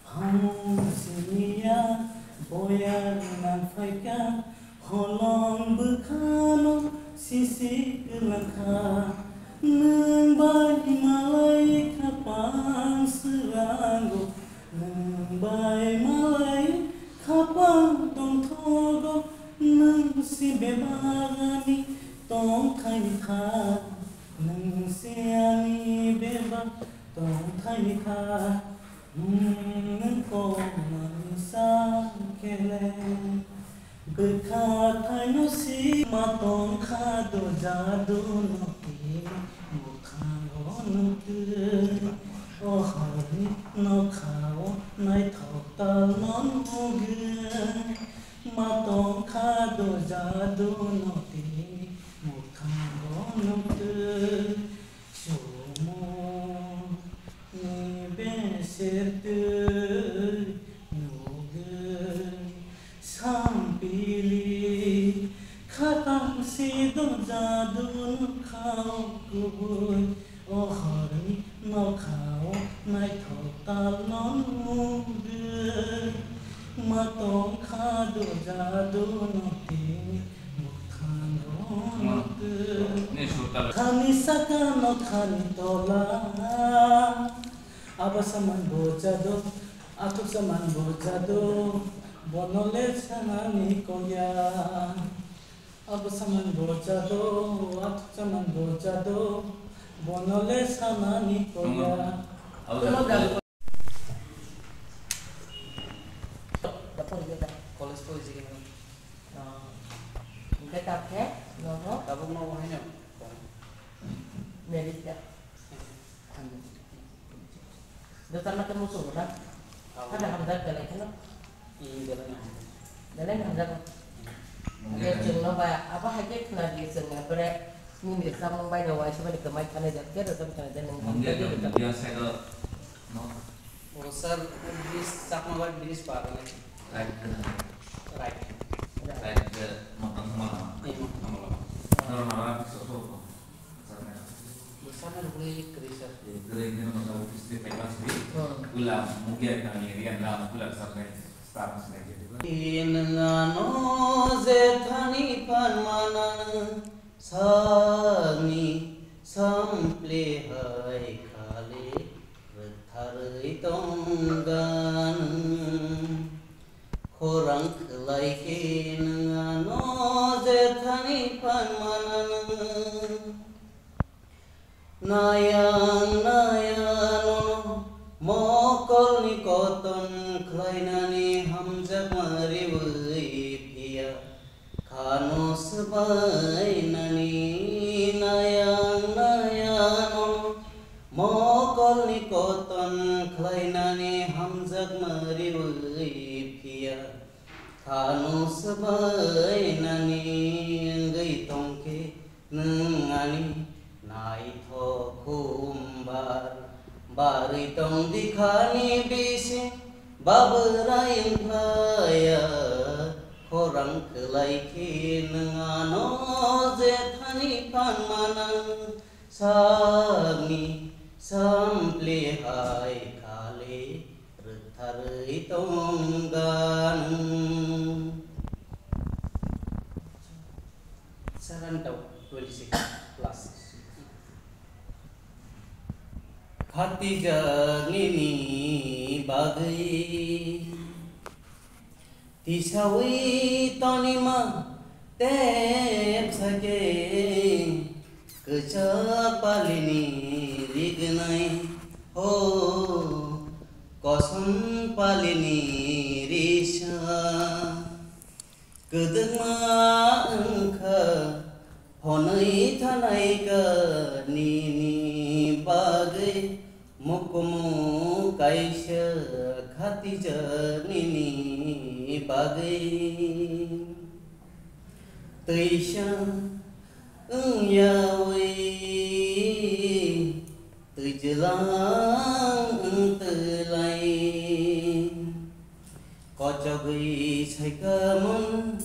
Hamung siniya boya nang phaikha, holong bwkhano sisi kwlangkha. Nwng bai malai khapang swrango, nwng bai malai khapang tongthogo, nwng si bebagani tongthai kha, nwng si ani bebak tongthai kha. Nwng kok manisa khe le, bwkha thaino si ma tongkha do jadu no twi, mwkhango nukwi. O horni nokha o naithok talno nugwi, ma tongkha do jadu no tini mukthango nukgwi. Chumui ni beser twi nugwi sampili khatang si do jadu nokha o kubui. O horni nokha o naithok talno nugwi, ma tongkha do jadu no tini mukthango nukgwi. Khani saka nokhani tola, abo saman bo jadu, athuk saman bo jadu, bono le sanani koya. Abo saman bo jadu, athuk saman bo jadu, bono le sanani koya. Abo jadu. College pori jigini. Hingke tabuk khe nogo? Tabuk nogo haino. Merit da. Dotan na kemo sugo na? Ada hamjak belai kheno. Hmm, belai na hamjak. Belai hamjak. Mungkin. Chwngno ba abo hai khe khna di chwng, epore nini samung bai no waisa mani kwmai thani jat khe rwchap thani jat nung. Mungkin, mungkin side o, no? O sir, bridge, Chakma bai bridge par nai. Right. Right. Right, eh, motang sama lama. Iya, motang sama lama. Normal, so, so, so. Sana rukni kri sir. Kri ni masa office ni pepas ni. Hmm. Pula mungkin kami rian lam pula sampai staff sebagai. Inngano jethani phan mana sani sample hai khali rwktharwi tonggan. Khorang khwlai khe nwng ano jethani phan mana nwng. Nayang naya nono mokolni koton khlainani hamjakma riwi phiya. Khano swbainani nayang nayano mokolni koton khlainani hamjakma riwi phiya. Khano swbainani wngwi tongkhe nwng ani naithok khumbar. Barwi tongdi khani bising babwrai wngkhlaiya. Khorang khwlai khe nwng ano jethani phan manang. Sakni sample hai khali rwktharwi tonggan. Saran tau twenty six plus. Khatijaknini bagwi tisawi tonima tepsa khe kwchak palini rignai ho kosom palini risa. Kwdwkma wngkha hwnwi thanai kha nini bagwi, mukumu kaisa khatijak nini bagwi. Twisa wngyawi twijlang wng twlai. Kochogwi saikha mun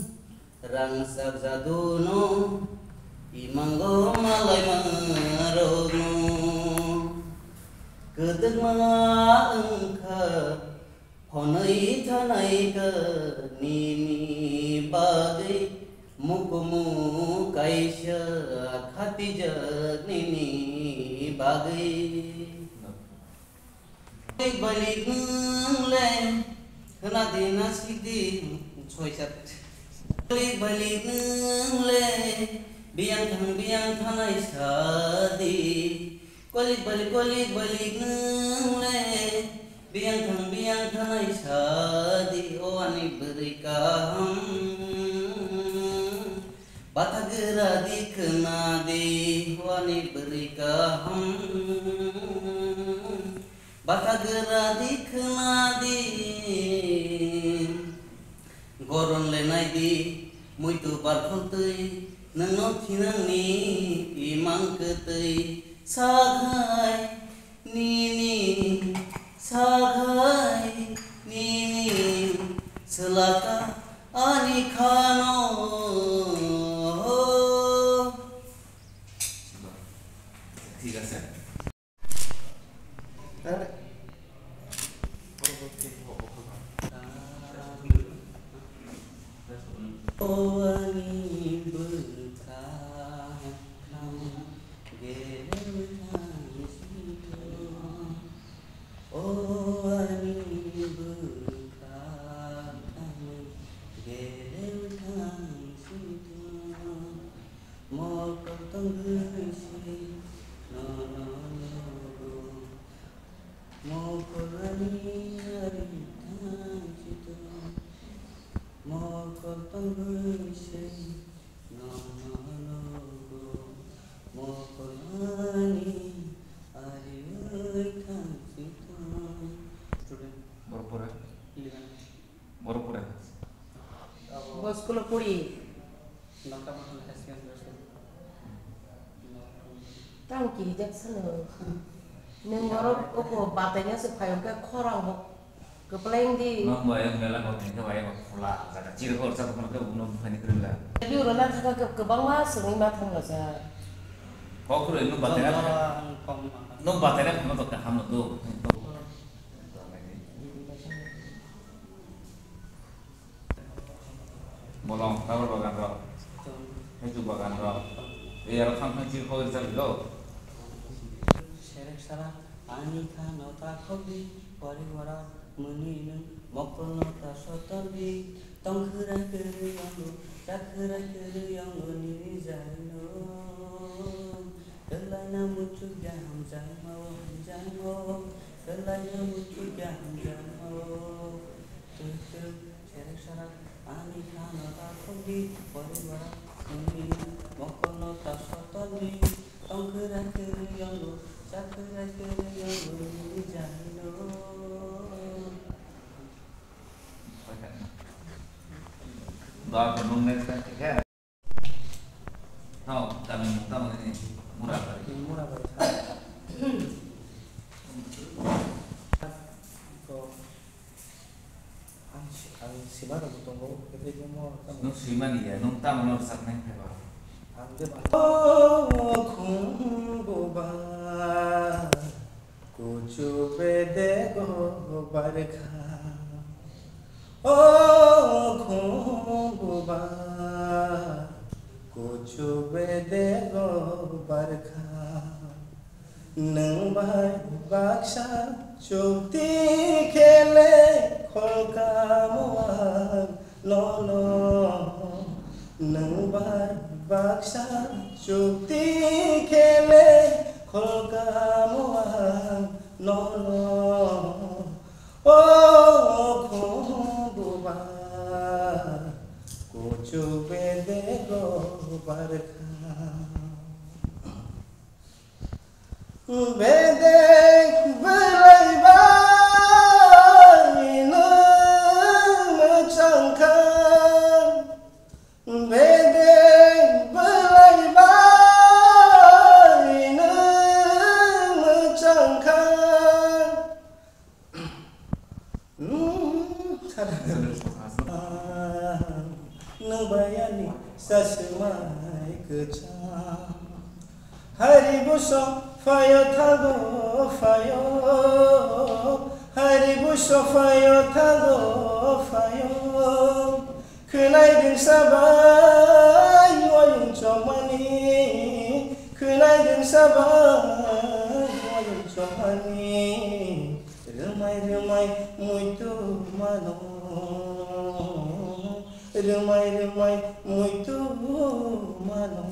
rangchak jaduno, imango malaimarokno. Kwdwkma wngkha hwnwi thanai kha nini bagwi, mukumu kaisa khatijak nini bagwi. Balik balik nwng le khna di na sidi choi chat. Balik balik nwng le biyang thang biyang thanai sadi. Kolik balik kolik balik nwng le biyang thang biyang thanai sadi, o ani bwrwi kaham. Bathagra di khna di, o ani bwrwi kaham. Bata gra di khna di, goron le nai di, muitu barkhon twi, nwngno thinangni imang kwtwi, sakhai nini, sakhai nini, swlaka ani khano. ঠিক আছে। O ani bwkhak, gele bwthang singtho. O ani bwkhak, gele bwthang singtho. Mokol tongwi se nono nogo. Mokol ani ari thang sito. Mokol tongwi se nono nogo. Mokol ani ari thang sito. Student. Borok pore. Eleven. Borok pore. Bo school o pori. Nokta mahal haske haske. Tamo kiri jak sano. Nwng borok oko batai na se phai hwnkhe khorang bo kwpleng di. Nwng bo ayang mela bo tengkhe bai bo khula jaga chiri hor sa khorang khe nwng phani kwrwla. Biro na thaka kwbangma swngwi ma thangla sa. Kok kwrwi nwng batai na thaka. Nwng batai na thangma to kaham no do. Bolong, rubber bagan rok, haichuk bagan rok, ei aro thang thang chiri kok rijak rilo. Serek sara ani kha no ta khok di, pori wara muni nung mokol no ta sotor di, tong khwrai kwrwi yango, cha khwrai kwrwi yango nini jai no. Kwlai na muchuk ya hamjak mao, hamjak mao, kwlai na muchuk ya hamjak mao. Tuk tuk, serek sarak, ani khano ta khokdi, poribar, nini mokol no ta sotoni, tong kwrai kwrwi yango, cha kwrai kwrwi yango, nini jahino. Ba, nung next time, khe. Tamo, tamni mung tamo nini Murabari. Murabari. Ko, ang si-, ang sima rok tongo, kete mo tamo. Nung sima ni ya, nung tamo no sak nai phai ba. Ang de ba. O khum buba. Kuchu bedego barkha, o khumbuba. Kuchu bedego barkha, nwng bai baksa chukti khele kholkamo ang nono. Nwng bai baksa chukti khele kholkamo ang nono. O khumbuba, kuchu bedego barkha. Bedek belai bai nwng mwchangkha. Bedek belai bai nwng mwchangkha. Hmm, nwng bai ani saswmai kwchang. Hari buso phaio thago phaio, hari buso phaio thago phaio. Khwnai rwngsa bai wayung chokmani, khwnai rwngsa bai wayung chokmani. Rwmai rwmai muitu mano, rwmai rwmai muitu mano.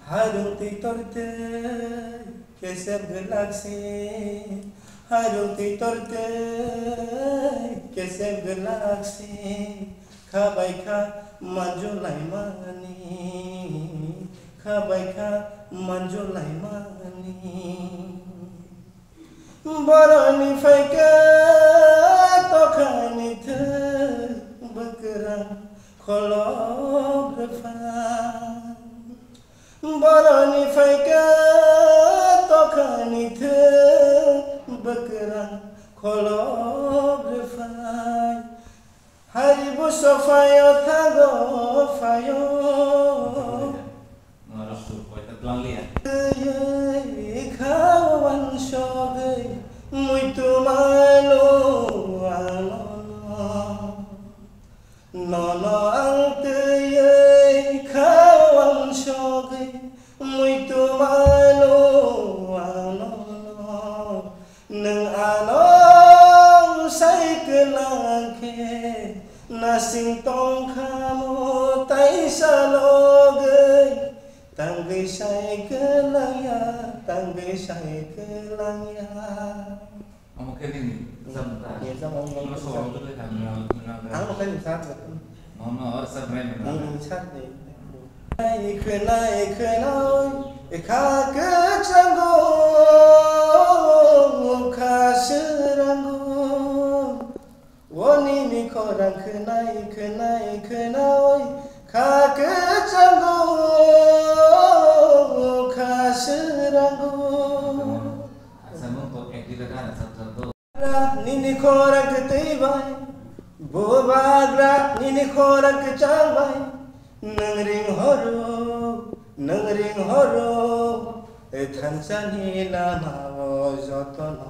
Harung twi tortwi kesep gwlak se, harung twi tortwi kesep gwlak se, kha bai kha manjulai mani, kha bai kha manjulai mani. Boroni phaikha tokhani thwi bwkrang kholop rwphai. Boroni phaikha tokhani thwi bwkrang kholop rwphai. Hari buso phaio thago phaio. Twi kha wansogwi muitu mano ano no. Nono ang twi kha wansogwi muitu mano ano no. Nwng ano sai kwlang khe nasing tong kha mo taisa logwi tangwi sai kwlang ya, tangwi sai kwlang ya. Omo khe nini rwchapmung ta? Ye, rwchapmung. Omo so omo twi kha nwnal nwnal. Ang bo khe nini sak. Omo or sak nai nwnal. Nini sak de. Nai khwnai khwnai kha kwchango kha swrango. O nini khorang khwnai khwnai khwnai kha kwchango kha swrango. Asa nung to ek dile gana sab sab do. Nini khorang kwtwi bai, bubagra nini khorang kwchang bai, nwng ring horo, nwng ring horo, thansa ni lama o jotono,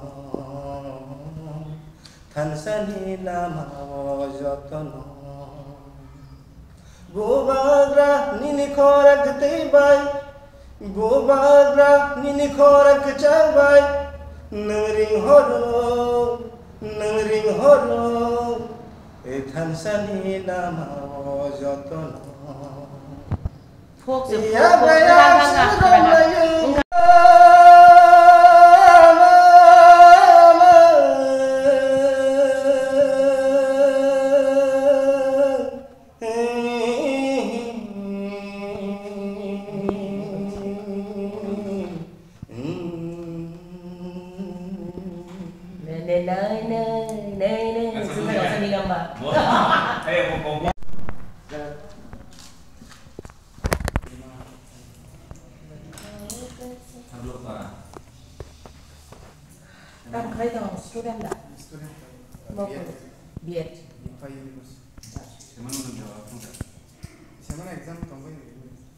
thansa ni lama o jotono. Bubagra nini khorang kwtwi bai, bubagra nini khorang kwchang bai, nwng ring horo, nwng ring horo, e thansa ni lama o jotono. Phok se phok, phok, kwrang kha, kwrang kha. Nai, nai, nai, nai, nai, nai. Asal sini ya? Sini gambar. Wah. Eh, mau, mau, mau. Tablo para. Tamo khlai tongo, student da? Student, uh, Mokol. B Ed. B Ed. Imphal University. Semana nung jawab nung ta? Semana exam tongbai.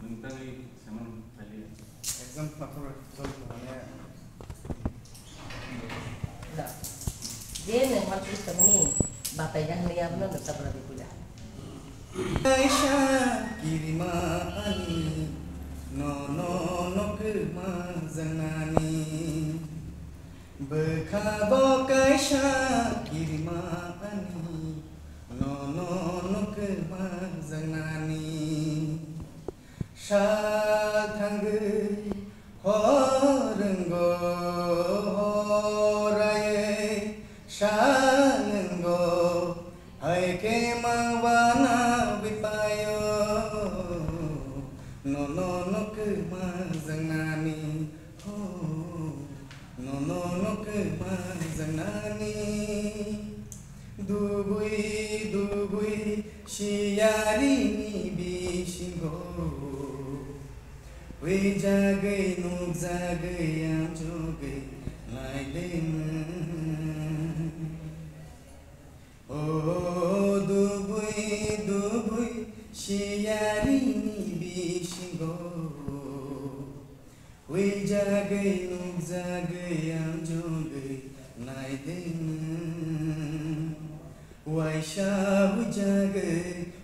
Nung tangwi semana phaili. Exam pathor jol mane. Da. Je nung wan tulis tamani batai dah ni abna da tabra di pula. Kaisa kirima ani nono no kwma jangnani. Bwkha bo kaisa kirima ani nono no kwma jangnani. Sal thangwi hor wngo horaiwi sal wngo. Hai khe mang wana bipayo, nono no kwma jangnani, ho, nono no kwma jangnani. Dugwi, dugwi, siyari ni bisingo, huijagwi, nukjagwi, amjogwi, laidwng. O dugwi dugwi siyari ni bisingo, huijagwi nukjagwi amjogwi naidwng. Waisa huijagwi,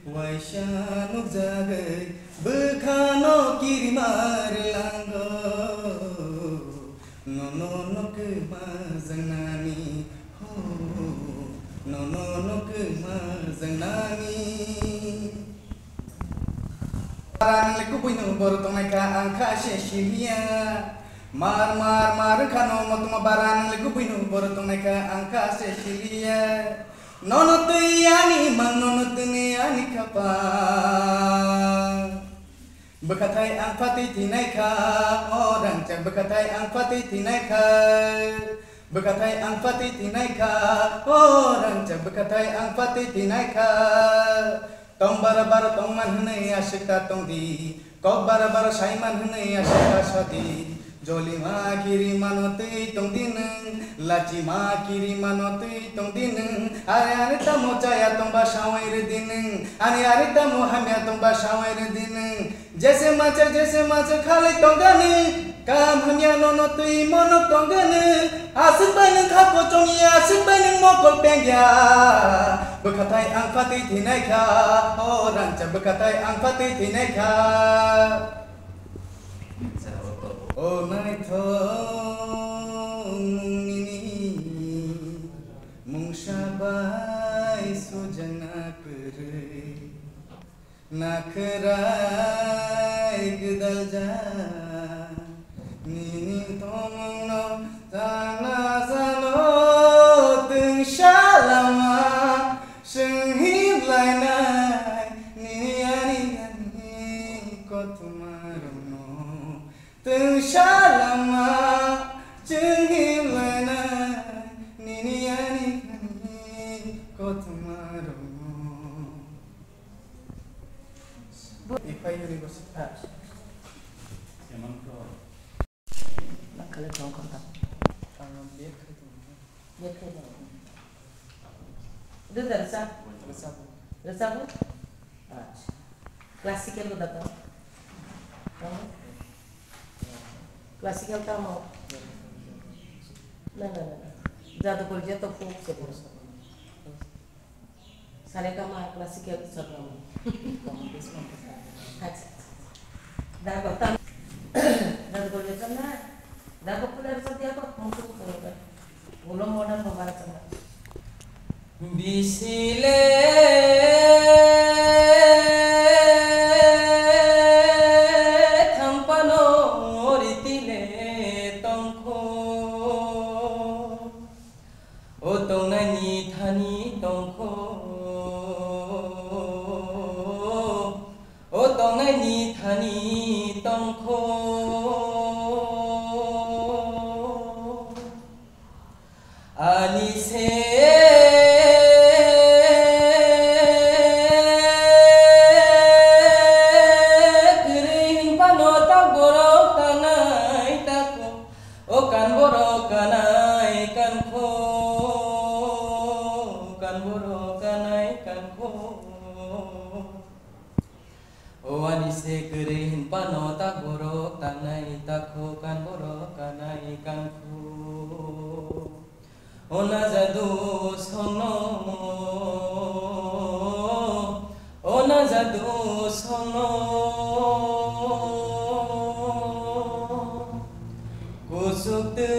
waisa nukjagwi, bwkhano kirima rwlango. Nono no kwma jangnani, ho, nono no kwma jangnani. Bara nang le kubui no boro tongnai kha, ang kha se siliya. Mar, mar, mar wngkha no motoma bara nang le kubui no boro tongnai kha, ang kha se siliya. Nono twi ani mang, nono twi ani khapang. Bwkhathai ang phatwi thinai kha, o rangchak bwkhathai ang phatwi thinai kha. Bwkhathai ang phatwi thinai kha, o rangchak bwkhathai ang phatwi thinai kha. Tong bara bara tongman hwnwi aswk ta tongdi, kok bara bara saiman hwnwi aswk ta sadi. Jolima kiri mano twi tongdi nwng, lachima kiri mano twi tongdi nwng. Are are tamo chaya tongba sawai rwdi nwng, are are tamo hamya tongba sawai rwdi nwng. Jese macha, jese macha khalai tongani, kam hamya nono twi mono tongani, aswk bai nwng kha kochongya, aswk bai nwng mokol pengya. Bwkhathai ang phatwi thinai kha, o rangchak bwkhathai ang phatwi thinai kha. O naithok mungni mungsa bai sujana kwrwi. Nakhrai gwdalja nini tongmungno sana sano twngsa lama swng himlainai nini ani ani kothoma rokno twngsa lama swng himlainai nini ani ani kothoma rokno. Iphai university. Nang kale tong kanta. Ang bek khai tong. Bek khai tong. Itu dari sa? Rasa. Rasa bu? Acha. Classical ko dato. Classical ta mau. Na na na na. Jadu kol je to folk se. Saregama classical sotnamo. Acha. Dago tam. Dago boleh kan na? Dago pula rasa dia kok mungkin pula. Ulo modern mo bara sana. Bisile thampano ritile tongkho. O tongnaini thani tongkho, o tongnaini thani tongkho. Ani se kwrwi hinphano ta borok tanai tako. O kan borok kanai kankho, kan borok kanai kankho. O ani se kwrwi hinphano ta borok tanai takho, kan borok kanai kankho. O na jadu songno, o na jadu songno. Kusuk twi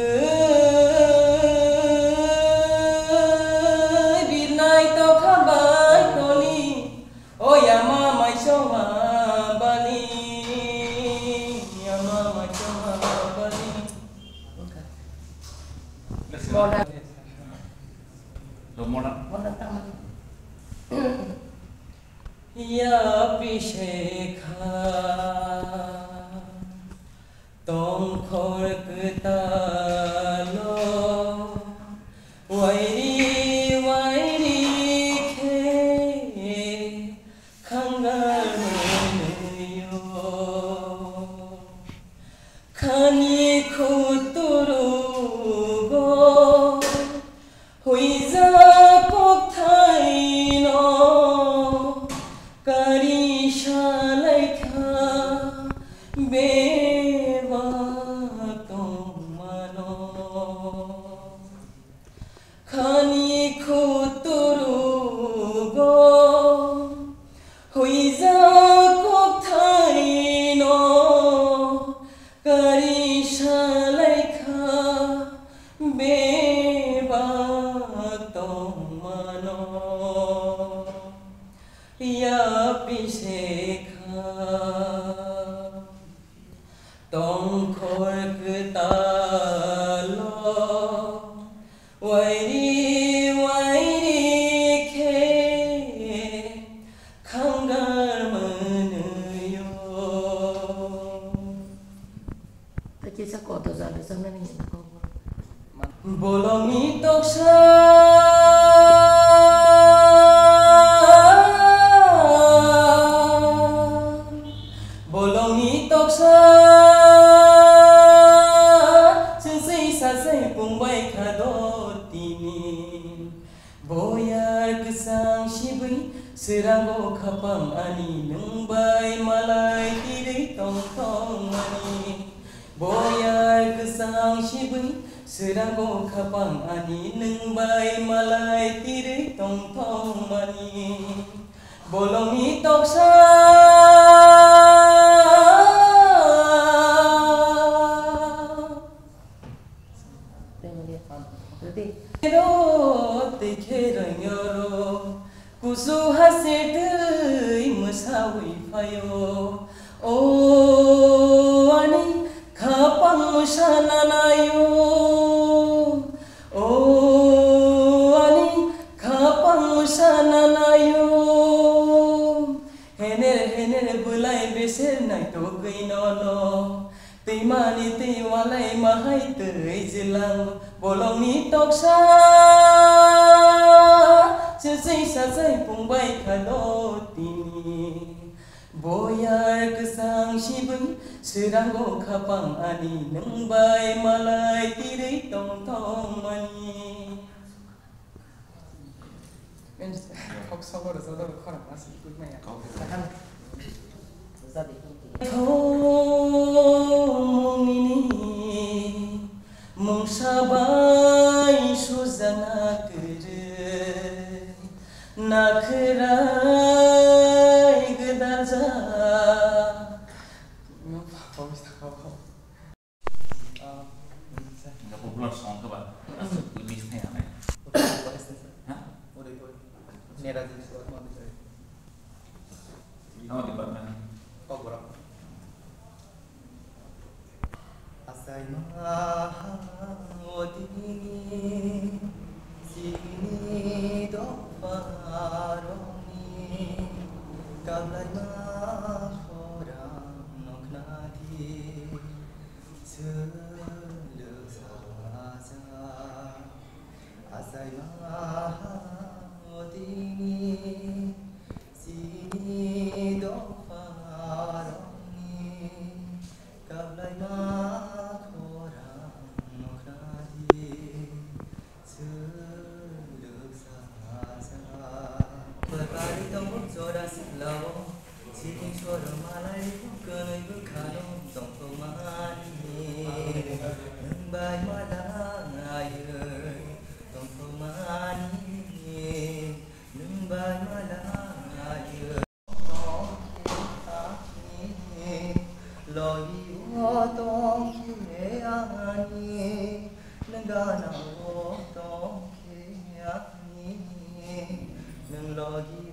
birnai tokha bai toli, o yama mai chongma bali, yama mai chongma bali. Modern. Modern. Modern tamani. Ya pisekha tongkhor kwtalo, wairi wairi khe khangar mwnwio. Khani khuturugo huijak kokthaino kari salaikha bebak tongmano. Khani khuturugo huijak kokthaino kari salaikha bebak tongmano. Ya pisekha tongkhor kwtalo, wairi wairi khe khangar mwnwio. Tei kisa koto jalo janani hinwi kok. Bolongni toksa, bolongni toksa, sensei sasei pungbai kha do tini. Boyar kwchang sibwi, swrango khapang ani nwng bai malai tirwi tong tong mani. Boyar kwchang sibwi, swrango khapang ani nwng bai malai tirwi tong tong mani. Bolongni toksa. Ro tei khe rwngyo ro, kusu hase twi mwsawi phaio. O ani khapang mwsana naio. O ani khapang mwsana naio. Hener hener bwlai beser naitugwi nono. Twimani twi walai mahai twi jilang bolongni toksa. Sejai sajai pungbai kha do tini. Boyar kwchang sibwi swrango khapang ani nwng bai malai tirwi tong tong mani. Kok sobo rwjak khorang ma si kut maya. Kok. Thomongni mungsa bai sujana kwrwi nakhrai gwdajak. Nga popular song khe ba? Aswk mix khe ya nai. Ha? Nera ji suat ma bisai. Tamo department. Kokborok. Achaima ha o tini chini dopharokni kablaima khorang nokna di. Swlwk sajak achaima ha o tini chini dopharokni kablaima khorang nokna di. Swlwk sajak. Bwrwi tongo jora siklao, siting soro malai kwnwi bwkhano tongthokmani. Nwng bai malaiwi tongthokmani, nwng bai malaiwi. Logi o tongkhe ani, nwng gana o tongkhe ani, nwng logi